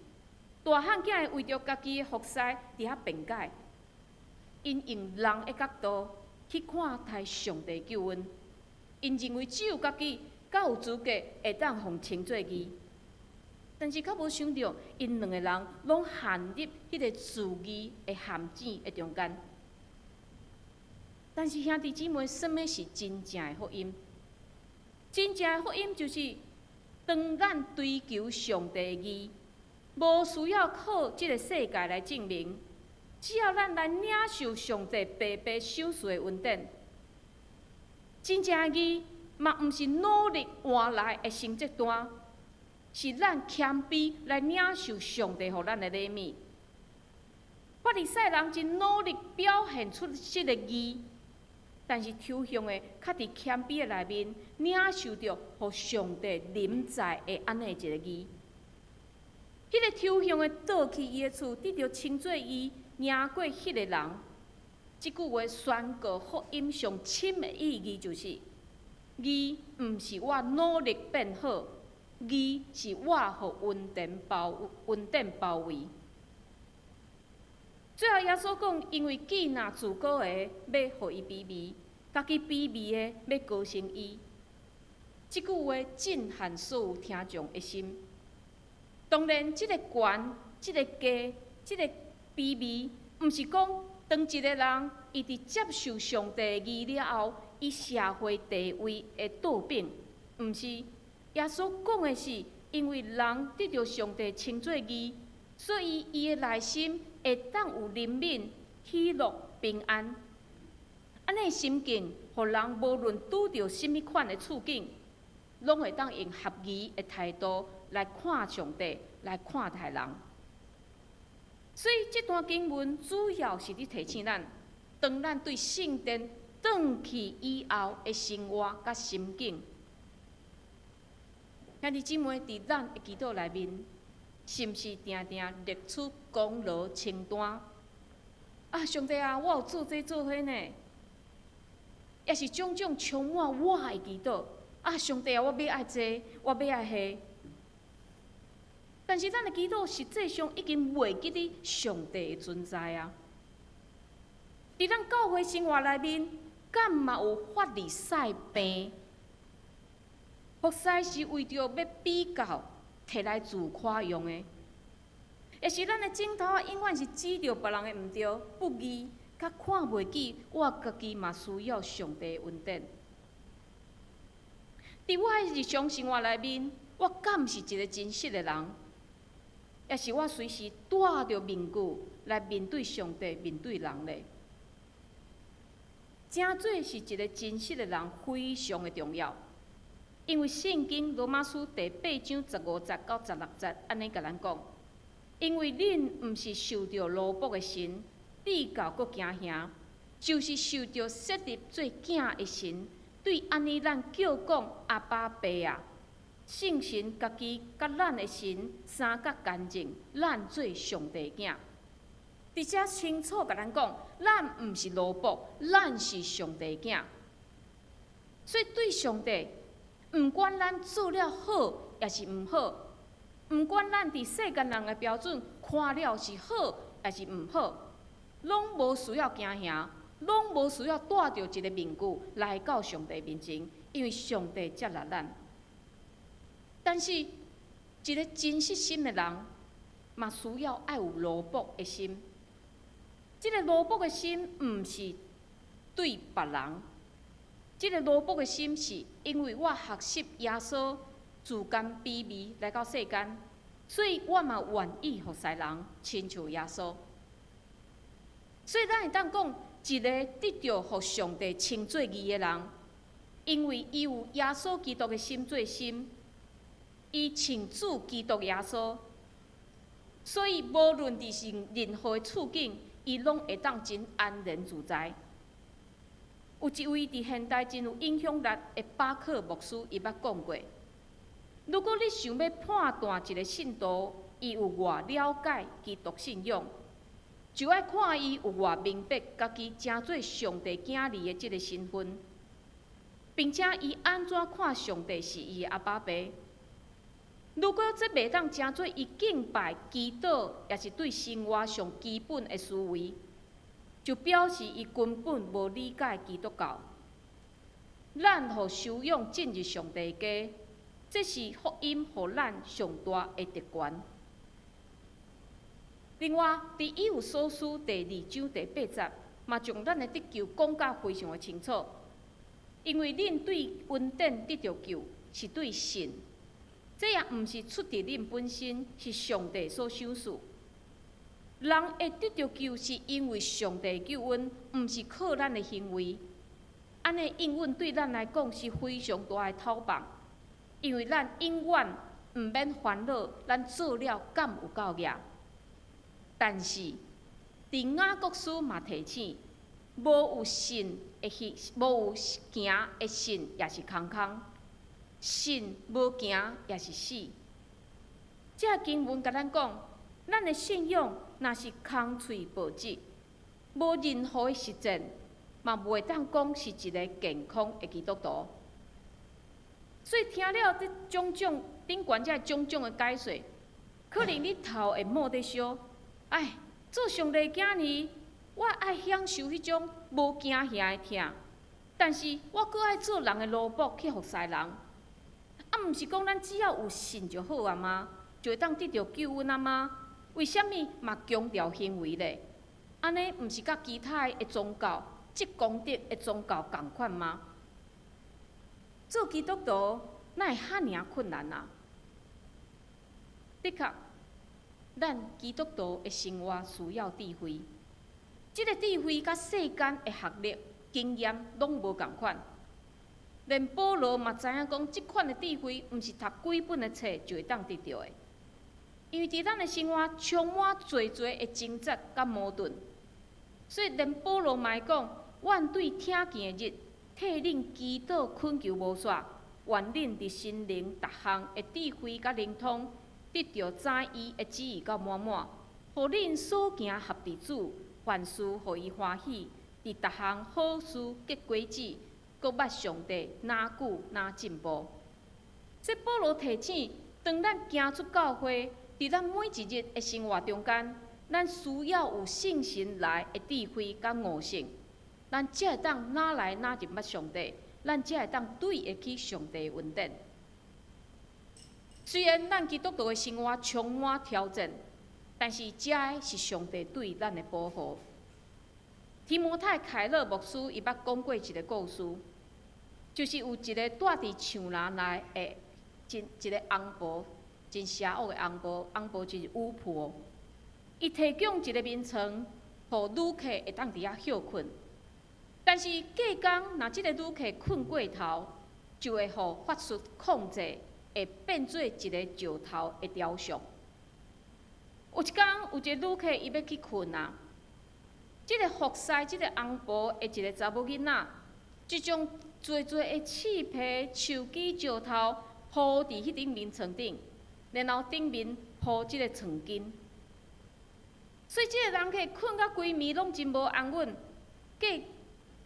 大漢囝會為著家己的服侍佇遐辯解，𪜶用人的角度去看待上帝救恩，𪜶認為只有家己較有資格會當予稱做義，但是卻無想著，𪜶兩个人攏陷入彼个自義的陷阱的中間。但是兄弟姊妹，啥物是真正的福音？真正的福音就是，當咱追求上帝的義，無需要靠這个世界來證明，只要咱來領受上帝白白賞賜的恩典。真正的義嘛，毋是努力換來的成績單，是咱謙卑來領受上帝予咱的禮物。法利賽人真努力表現出這个義，但是抽象的，卻佇謙卑的內面領受著予上帝臨在的按呢一个義。彼个抽象的倒去伊的厝，得著稱做義，贏過彼个人。這句話宣告福音上深的意義就是：義毋是我努力變好，義是我予恩典包圍。最後耶穌講，因為既若自高的欲予伊卑微，家己卑微的欲高升伊。這句話震撼所有聽眾的心。當然，這个懸、這个低、這个卑微，毋是講當一个人伊佇接受上帝的義了後，伊社會地位會倒轉，毋是。耶穌講的是，因為人得著上帝稱做義，所以伊的內心會當有憐憫、喜樂、平安。按呢心境，予人無論拄著啥物款的處境，攏會當用合宜的態度來看上帝，來看待人。所以這段經文主要是佇提醒咱，當咱對聖殿轉去以後的生活佮心境。兄弟姊妹，佇咱的祈禱內面，是毋是定定列出功勞清單？啊，上帝啊，我有做這做彼呢，抑是種種充滿我的祈禱。啊，上帝啊，我欲愛這，我欲愛彼。但是咱的祈禱實際上已經袂記得上帝的存在啊！佇咱教會生活內面，敢嘛有法利賽病？服侍是為著欲比較，提來自誇用的，抑是咱的指頭仔永遠是指著別人的毋對、不義，較看袂起我家己嘛需要上帝的恩典。佇我的日常生活內面，我敢是一个真實的人？抑是我隨時戴著面具來面對上帝、面對人咧？成做是一个真實的人非常的重要，因為聖經羅馬書第八章15節到16節按呢共咱講：因為恁毋是受著奴僕的神，至到閣驚嚇，就是受著設立做囝的神，對按呢咱叫講阿爸父啊。聖神家己佮咱的心相佮見證，咱做上帝囝。佇遮清楚共咱講，咱毋是奴僕，咱是上帝囝。所以對上帝，毋管咱做了好，抑是毋好，毋管咱佇世間人的標準看了是好，抑是毋好，攏無需要驚嚇，攏無需要戴著一个面具來到上帝面前，因為上帝接納咱。但是，一個真實心的人，嘛需要愛有奴僕的心。這个奴僕的心，毋是對別人，這个奴僕的心是因為我學習耶穌自甘卑微來到世間，所以我嘛願意服侍人，親像耶穌。所以咱會當講，一个得著予上帝稱做義的人，因為伊有耶穌基督的心做心。伊像主基督耶穌，所以無論佇是任何的處境，伊攏會當真安然自在。有一位佇現代真有影響力的巴克牧師，伊捌講過：如果你想欲判斷一个信徒，伊有偌了解基督信仰，就愛看伊有偌明白家己成做上帝囝兒的這个身份，並且伊按怎看上帝是伊的阿爸父。如果這袂當成做伊敬拜、祈禱，抑是對生活上基本的思維，就表示伊根本無理解基督教。咱予收養進入上帝家，這是福音予咱上大的特權。另外，佇以弗所書第二章第八節，嘛將咱的得救講甲非常的清楚。因為恁對恩典得著救，是對信。這也毋是出佇恁本身，是上帝所賞賜。人會得著救，是因為上帝救恩，毋是靠咱的行為。按呢應允對咱來講是非常大的透放，因為咱永遠毋免煩惱，咱做了敢有夠額。但是，佇雅各書嘛提醒，無有信的行，無有行的信也是空空。信無行也是死。這經文共咱講，咱的信仰若是空喙報紙，無任何的實踐，嘛袂當講是一个健康的基督徒。所以聽了這種種頂懸這種種的解說，可能你頭會冒咧燒。唉，做上帝囝兒，我愛享受彼種無驚嚇的疼，但是我閣愛做人的奴僕去服侍人。啊，毋是講咱只要有信就好啊嗎？就會當得著救恩啊嗎？為啥物嘛強調行為咧？按呢毋是佮其他的宗教、積功德的宗教仝款嗎？做基督徒哪會遐爾困難啊？的確，咱基督徒的生活需要智慧，這个智慧佮世間的學歷、經驗攏無仝款。連保羅嘛知影講，這款的智慧毋是讀幾本的冊就會當得著的，因為佇咱的生活充滿濟濟的掙扎佮矛盾，所以連保羅嘛會講：阮對疼見的日，替恁祈禱懇求無煞，願恁佇心靈逐項的智慧佮靈通，得著知伊的旨意到滿滿，予恁所行合佇主，凡事予伊歡喜，佇逐項好事結果子，閣捌上帝，若久若進步。所以保羅提醒，當咱行出教會，佇咱每一日的生活中間，咱需要有聖神來的智慧佮悟性，咱才會當愈來愈認捌上帝，咱才會當對得起上帝的恩典。雖然咱基督徒的生活充滿挑戰，但是這个是上帝對咱的保護。提摩太凱勒牧師伊捌講過一个故事，就是有一个蹛佇樹籃內的真一个翁婆，真邪惡的翁婆，翁婆就是巫婆。伊提供一个眠床，予旅客會當佇遐歇睏。但是隔工，若這个旅客睏過頭，就會予法術控制，會變做一个石頭的雕像。有一工，有一个旅客伊欲去睏啊，這个服侍這个翁婆的一个查某囡仔，就將濟濟的刺皮、樹枝、石頭鋪佇彼頂眠床頂，然後頂面鋪這个床巾。所以這个人客睏到規暝攏真無安穩。隔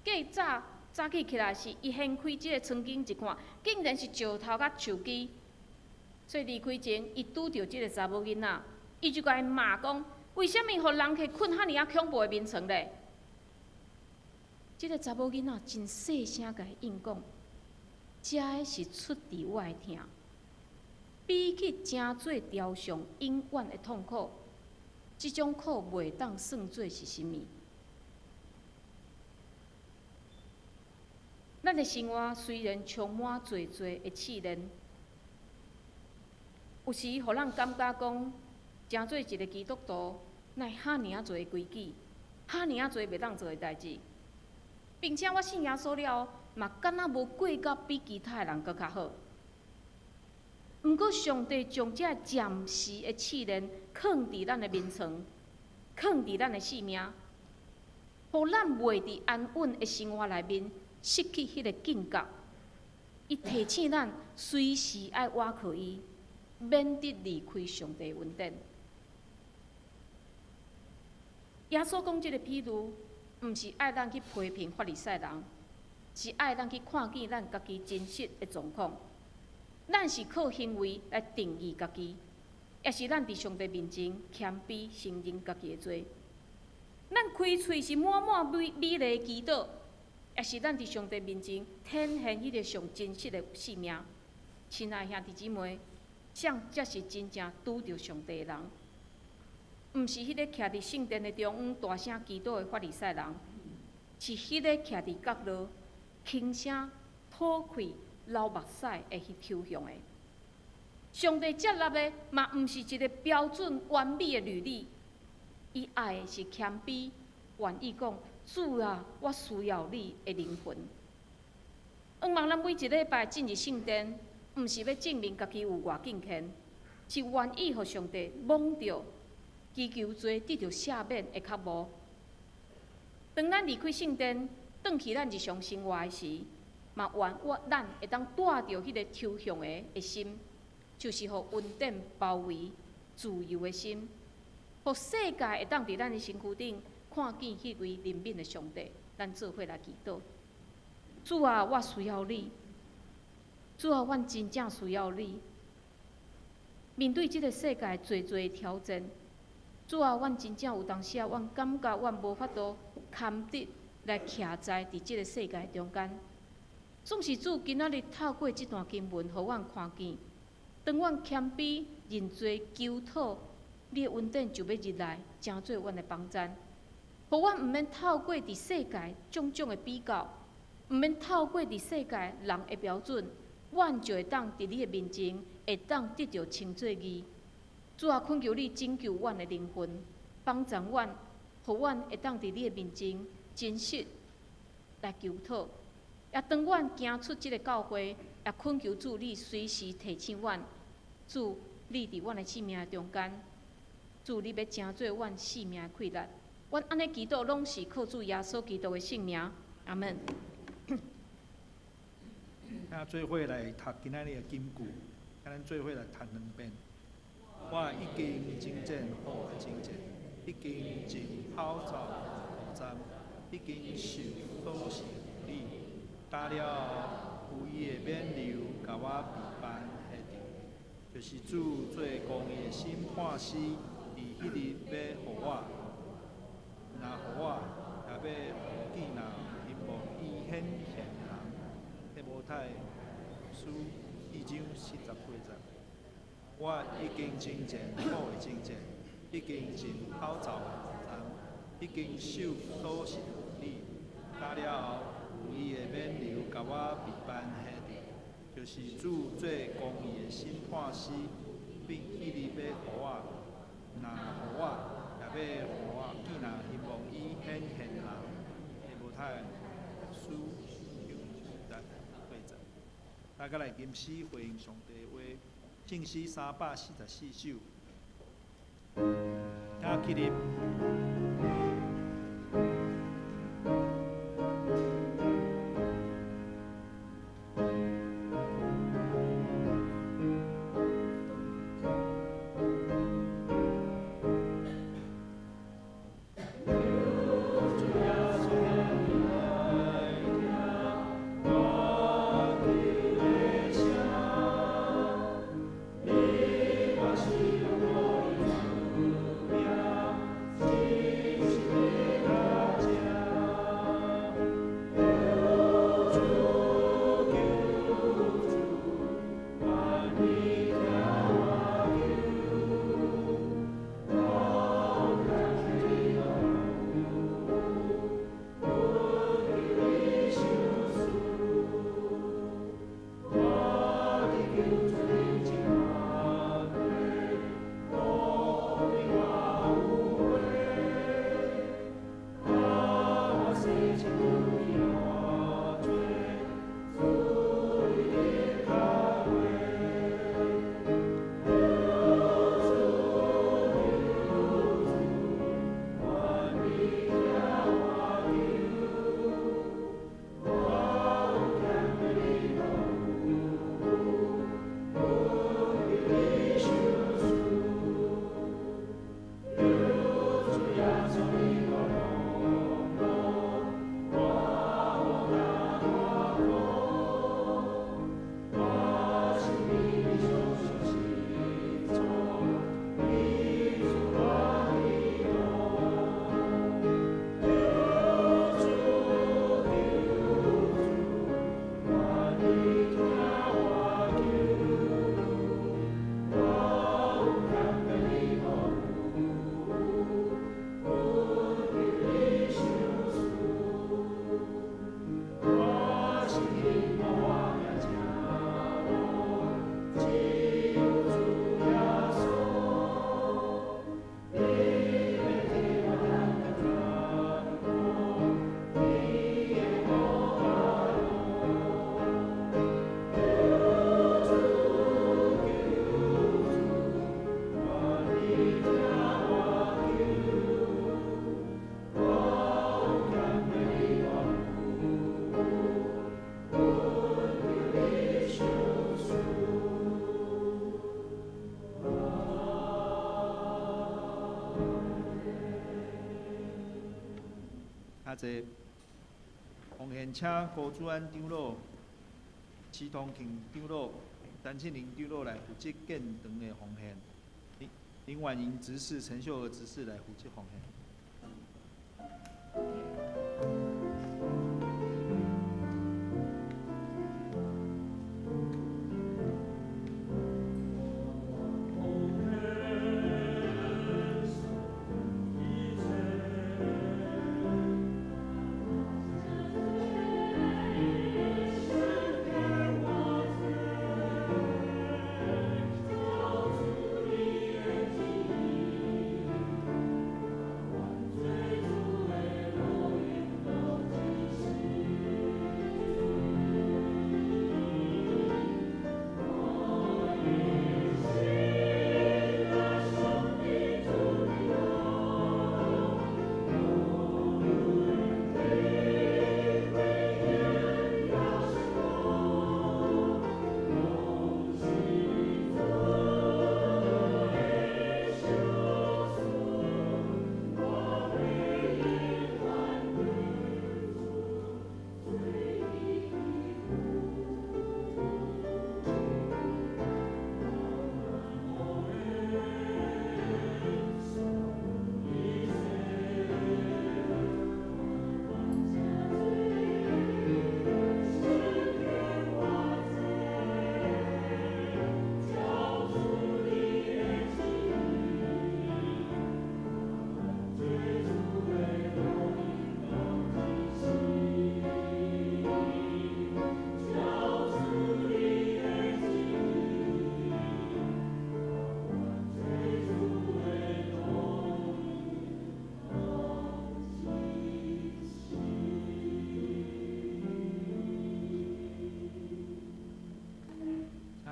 隔早早起起來時，伊掀開這个床巾一看，竟然是石頭佮樹枝。所以離開前，伊拄著這个查某囡仔，伊就共伊罵講：為啥物予人客睏遐爾仔恐怖的眠床咧？這个查某囡仔真細聲共伊應講：這个是出自我的疼，比起成做雕像永遠的痛苦，這種苦袂當算做是啥物。咱的生活雖然充滿濟濟的試煉，有時予咱感覺講，成做一个基督徒，哪會遐爾仔濟規矩，遐爾仔濟袂當做的代誌，並且我信耶穌了後，嘛敢若無過甲比其他的人閣較好。毋過上帝將這暫時的試煉囥佇咱的眠床，囥佇咱的性命，予咱袂佇安穩的生活內面失去彼个警覺。伊提醒咱隨時愛倚靠伊，免得離開上帝恩典。耶穌講這个譬喻，毋是愛咱去批評法利賽人，是愛咱去看見咱家己真實的狀況。咱是靠行為來定義家己，抑是咱佇上帝面前謙卑承認家己的罪？咱開喙是滿滿美美麗的祈禱，抑是咱佇上帝面前展現彼个上真實的生命？親愛兄弟姊妹，啥才是真正拄著上帝的人？毋是彼个徛佇聖殿的中央大聲祈禱的法利賽人，是彼个徛佇角落輕聲吐氣流目屎的彼抽象的。上帝接納的嘛，毋是一个標準完美的履歷，伊愛的是謙卑，願意講主啊，我需要你的靈魂。向望咱每一禮拜進入聖殿，毋是欲證明家己有偌敬虔，是願意予上帝摸著，祈求罪得著赦免的渴慕。當咱離開聖殿，轉去咱日常生活的時，嘛願我咱會當帶著彼个抽象的的心，就是予恩典包圍自由的心，予世界會當佇咱的身軀頂看見彼位憐憫的上帝。咱做伙來祈禱。主啊，我需要你。主啊，阮真正需要你。面對這个世界濟濟挑戰，主啊，阮真正有當時啊，阮感覺阮無法度堪得來徛在佇這个世界中間。總是主今仔日透過這段經文，予阮看見，當阮謙卑認罪求討，你的恩典就欲入來，成做阮的幫贊。予阮毋免透過佇世界種種的比較，毋免透過佇世界人的標準，阮就會當佇你的面前，會當得著稱做義。主啊，懇求你拯救阮的靈魂，幫助阮，予阮會當佇你的面前真實來求討。也當阮行出這个教會，也懇求主你隨時提醒阮，主你佇阮的生命中間，主你欲成做阮性命的氣力。阮按呢祈禱，攏是靠主耶穌基督的聖名。阿門。請做伙來讀今仔日的金句，請咱做伙來讀兩遍。我已經征戰好的征戰，已經盡跑走的路站，已經受所受的禮，打了後，有伊的勉留，共我備辦彼日，就是主做公義的審判師，佇彼日欲予我，毋若予我，也欲予見若希望伊顯現的人。提摩太書4章48節。我已經征戰好的征戰，已經盡跑走的路站，已經受所受的禮，打了後，有伊的勉留，共我備辦彼日，就是主做公義的審判師，彼彼日欲予我，毋若予我，也欲予我見若希望伊顯現的人。提摩太書4章48節。大家來吟詩回應上帝話，聖詩344首，請起立。较济，奉献请高主安长老、徐同庆长老、陈庆林长老来负责建堂的奉献。林林婉莹执事、陈秀娥执事来负责奉献。主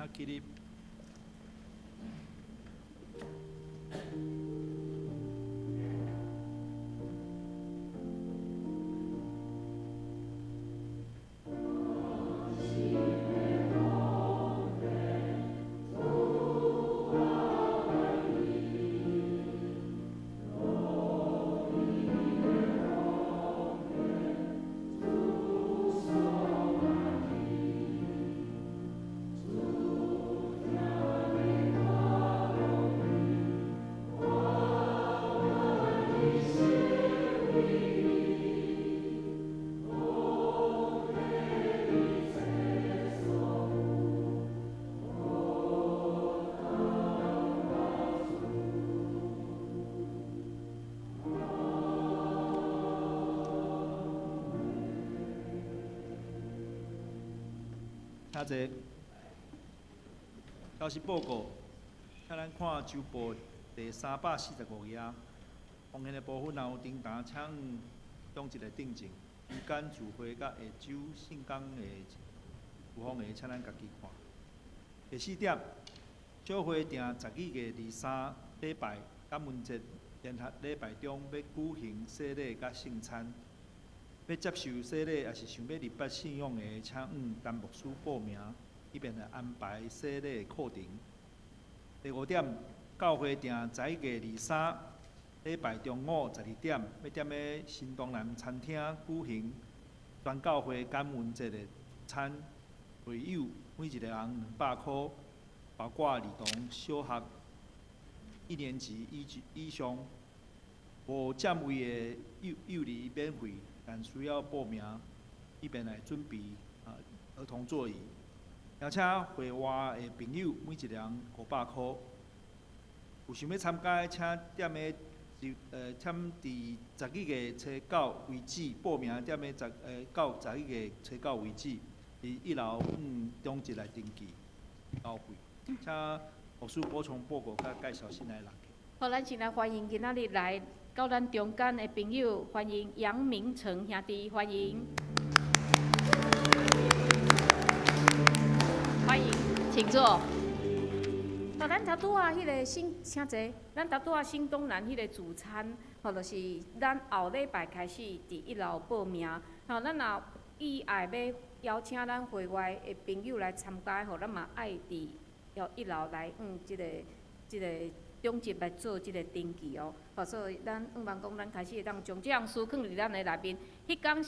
請起立。请坐。消息报告，请咱看周报第345页，奉献的部分若有订单，请中一个订正。时间聚会佮下周圣工的有风的，请咱家己看。第四点，小会定11月23礼拜感恩节联合礼拜中欲举行洗礼佮圣餐。欲接受洗礼，抑是想欲入捌信仰的，请向陈牧师报名，以便来安排洗礼的课程。第五点，教会定11月23礼拜中午12点，欲踮咧新东南餐厅举行全教会感恩节的餐，会友每一个人200箍，包括儿童小学一年级以上，无占位的幼幼儿免费。但需要报名，以便来准备儿童座椅。邀请会外的朋友，每一个人500箍。有想欲参加的，请踮咧请伫11月初9为止报名，踮咧十到11月初9为止，伫一楼中一来登记交费。请牧师补充报告佮介绍新来人客。好，咱先来欢迎今仔日来到咱中间的朋友，欢迎杨明成兄弟，欢迎，欢迎，请坐。好，咱头拄仔彼个新，请坐。咱头拄仔新东南彼个聚餐，吼，就是咱后礼拜开始伫一楼报名。吼，咱若意爱欲邀请咱会外的朋友来参加，吼，咱嘛爱伫要一楼来向这个中级来做这个登记哦。吼，所以咱向望讲，咱开始会当将这项事囥伫咱的内面。彼工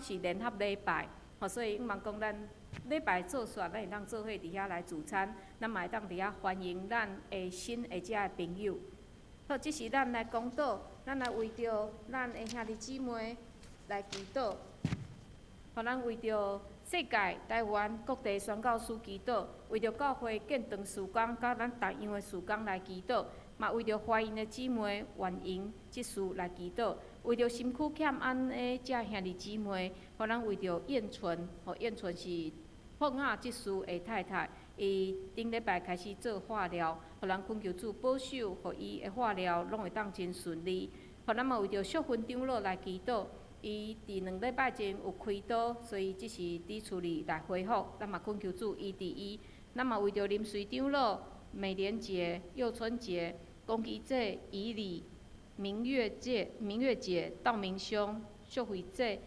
是联合礼拜，吼，所以向望讲咱礼拜做煞，咱会当做伙伫遐来聚餐，咱嘛会当伫遐欢迎咱的新的遮的朋友。好，这时咱来讲道，咱来为著咱的兄弟姊妹来祈祷。予咱为著世界、台湾各地宣教师祈祷，为著教会建堂事工佮咱逐样的事工来祈祷，嘛为著怀孕的姊妹原因这事来祈祷，为著身躯欠安的遮兄弟姊妹，予咱为著燕纯，吼，燕纯是凤雅执事的太太，伊顶礼拜开始做化疗，予咱恳求主保守，予伊的化疗拢会当真顺利。予咱嘛为著淑芬长老来祈祷。伊伫2礼拜前有开刀，所以这是伫厝里来恢复。咱嘛恳求主医治伊。咱嘛为著林随长老、美莲姐、佑春姐、龚吉姐、以礼、明月姐、明月姐、道明兄、秀慧姐、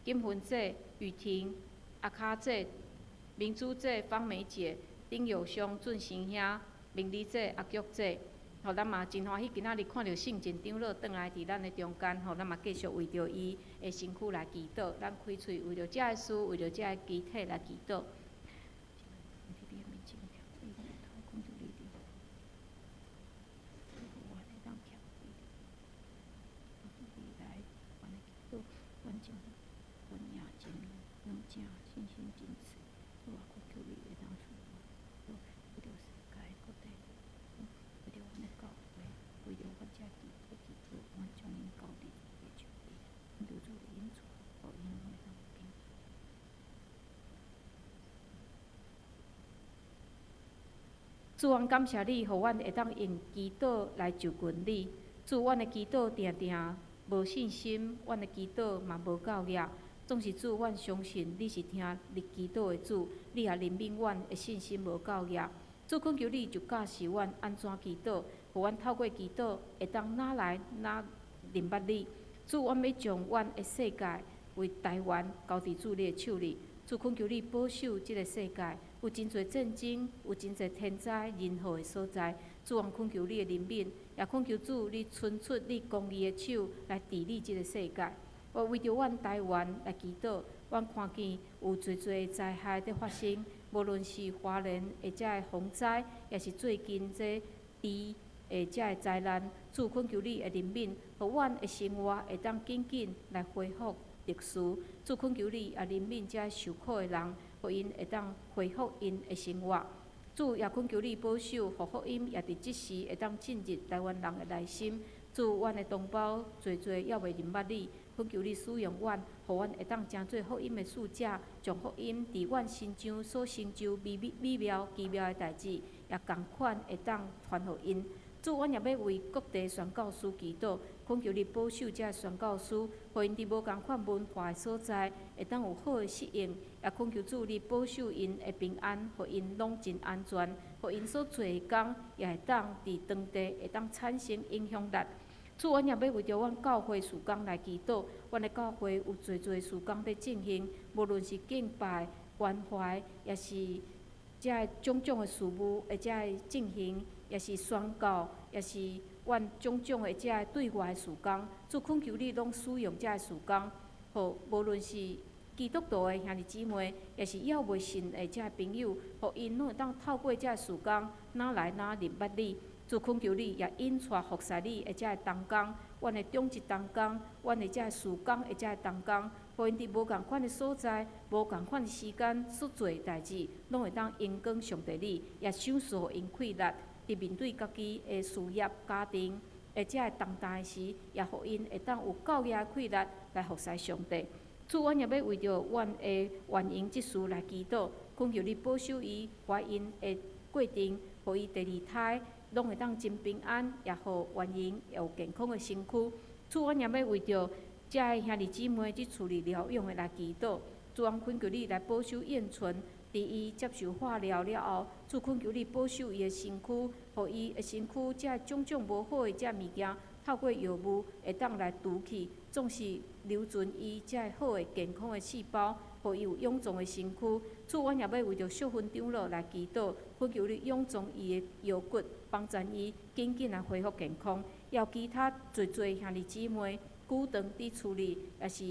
金芬姐、雨婷、阿卡姐、明珠姐、芳梅姐、丁友兄、俊成兄、明丽姐、阿菊姐。吼，咱嘛真欢喜今仔日看著圣静长老转来伫咱的中间，吼，咱嘛继续为著伊的身躯来祈祷，咱开喙为著遮个事，为著遮个肢体来祈祷。主，阮感谢你，予阮会当用祈祷来就近你。主，阮的祈祷定定无信心，阮的祈祷嘛无够额。總是主，阮相信你是聽你祈禱的主，你也憐憫阮的信心無夠額。主懇求你就教示阮按怎祈禱，予阮透過祈禱會當愈來愈認捌你。主，阮欲將阮的世界為台灣交佇主你的手裡。主懇求你保守這个世界，有真濟戰爭，有真濟天災人禍的所在。主，阮懇求你的憐憫，也懇求主你伸出你公義的手來治理這个世界。我為著阮台灣來祈禱，阮看見有濟濟的災害佇發生，無論是花蓮的這个洪災，抑是最近這豬的這个災難。主懇求你的憐憫，予阮的生活會當緊緊來恢復秩序。主懇求你也憐憫這受苦的人，予𪜶會當恢復𪜶的生活。主也懇求你保守，予福音也佇這時會當進入台灣人的內心。主，阮的同胞濟濟猶未認捌你，懇求你使用阮，予阮會當成做福音的使者，將福音佇阮身上所成就美美美妙奇妙的代誌，也仝款會當傳予𪜶。主，阮也欲為各地宣教師祈禱，懇求你保守這宣教師，予𪜶佇無仝款文化的所在，會當有好的適應。也懇求主你保守𪜶的平安，予𪜶攏真安全，予𪜶所做的工也會當佇當地會當產生影響力。主，阮也欲為著阮教會事工來祈禱，阮的教會有濟濟事工佇進行，無論是敬拜、關懷，抑是這个種種的事務的這个進行，抑是宣教，抑是阮種種的這个對外的事工。主懇求你攏使用這个事工，予無論是基督徒的兄弟姊妹，抑是猶未信的這个朋友，予𪜶攏會當透過這个事工，愈來愈認捌你。主懇求你，也引帶服侍你的這个同工，阮的長執同工，阮的這个事工的這个同工，予𪜶佇無仝款的所在、無仝款的時間所做的代誌，攏會當榮光上帝你，也賞賜予𪜶氣力，佇面對家己的事業、家庭的這个重擔時，也予𪜶會當有夠額的氣力來服侍上帝。主，阮也欲為著阮的婉瑩執事來祈禱，懇求你保守伊懷孕的過程，予伊第二胎攏會當真平安，也予婉瑩有健康的身軀。主，阮也欲為著這个兄弟姊妹佇厝裡療養的來祈禱。主，阮懇求你來保守燕存，佇伊接受化療了後，主懇求你保守伊的身軀，予伊的身軀這種種無好的這物件，透過藥物會當來除去，總是留存伊這个好的健康的細胞，予伊有勇壯的身軀。主，阮也欲為著淑芬長老來祈禱，懇求你勇壯伊的腰骨，幫助伊緊緊來恢復健康。也有其他濟濟兄弟姊妹，久長佇厝裡，抑是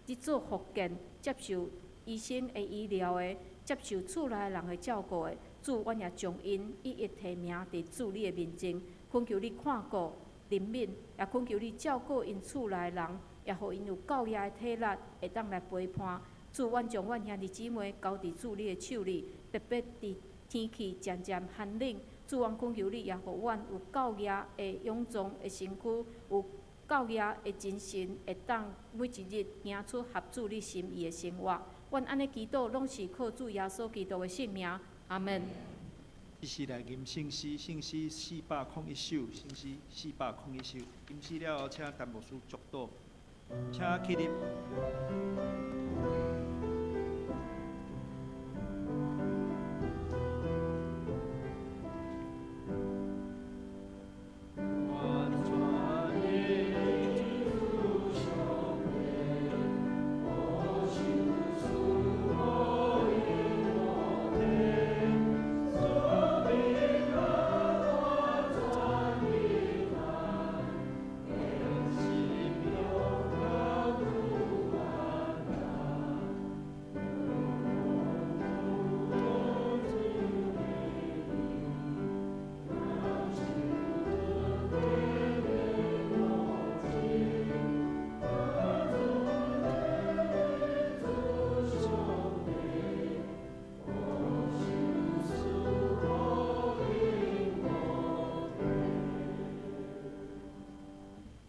佇做復健、接受醫生的醫療的，接受厝內人的照顧的，主，阮也將𪜶一一提名佇主你的面前，懇求你看顧、憐憫，也懇求你照顧𪜶厝內人，也予𪜶有夠額的體力，會當來陪伴。主，阮將阮兄弟姊妹交佇主你的手裡，特別佇天氣漸漸寒冷，主，阮懇求你，也予阮有夠額的勇壯的身軀，有夠額的精神，會當每一日行出合主你心意的生活。阮按呢祈禱，攏是靠主耶穌基督的聖名。阿門。這時來吟聖詩，聖詩401首，聖詩401首。吟詩了後，請陳牧師祝禱，請起立。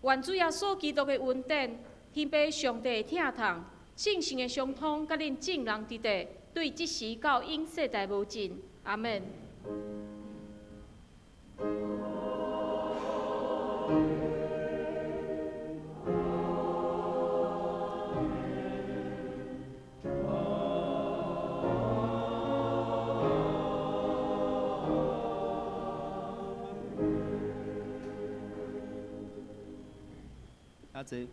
願主耶穌基督的恩典，天父上帝的疼痛，聖神的相通，佮恁眾人佇佇，對這時到永世代無盡。阿們。較濟。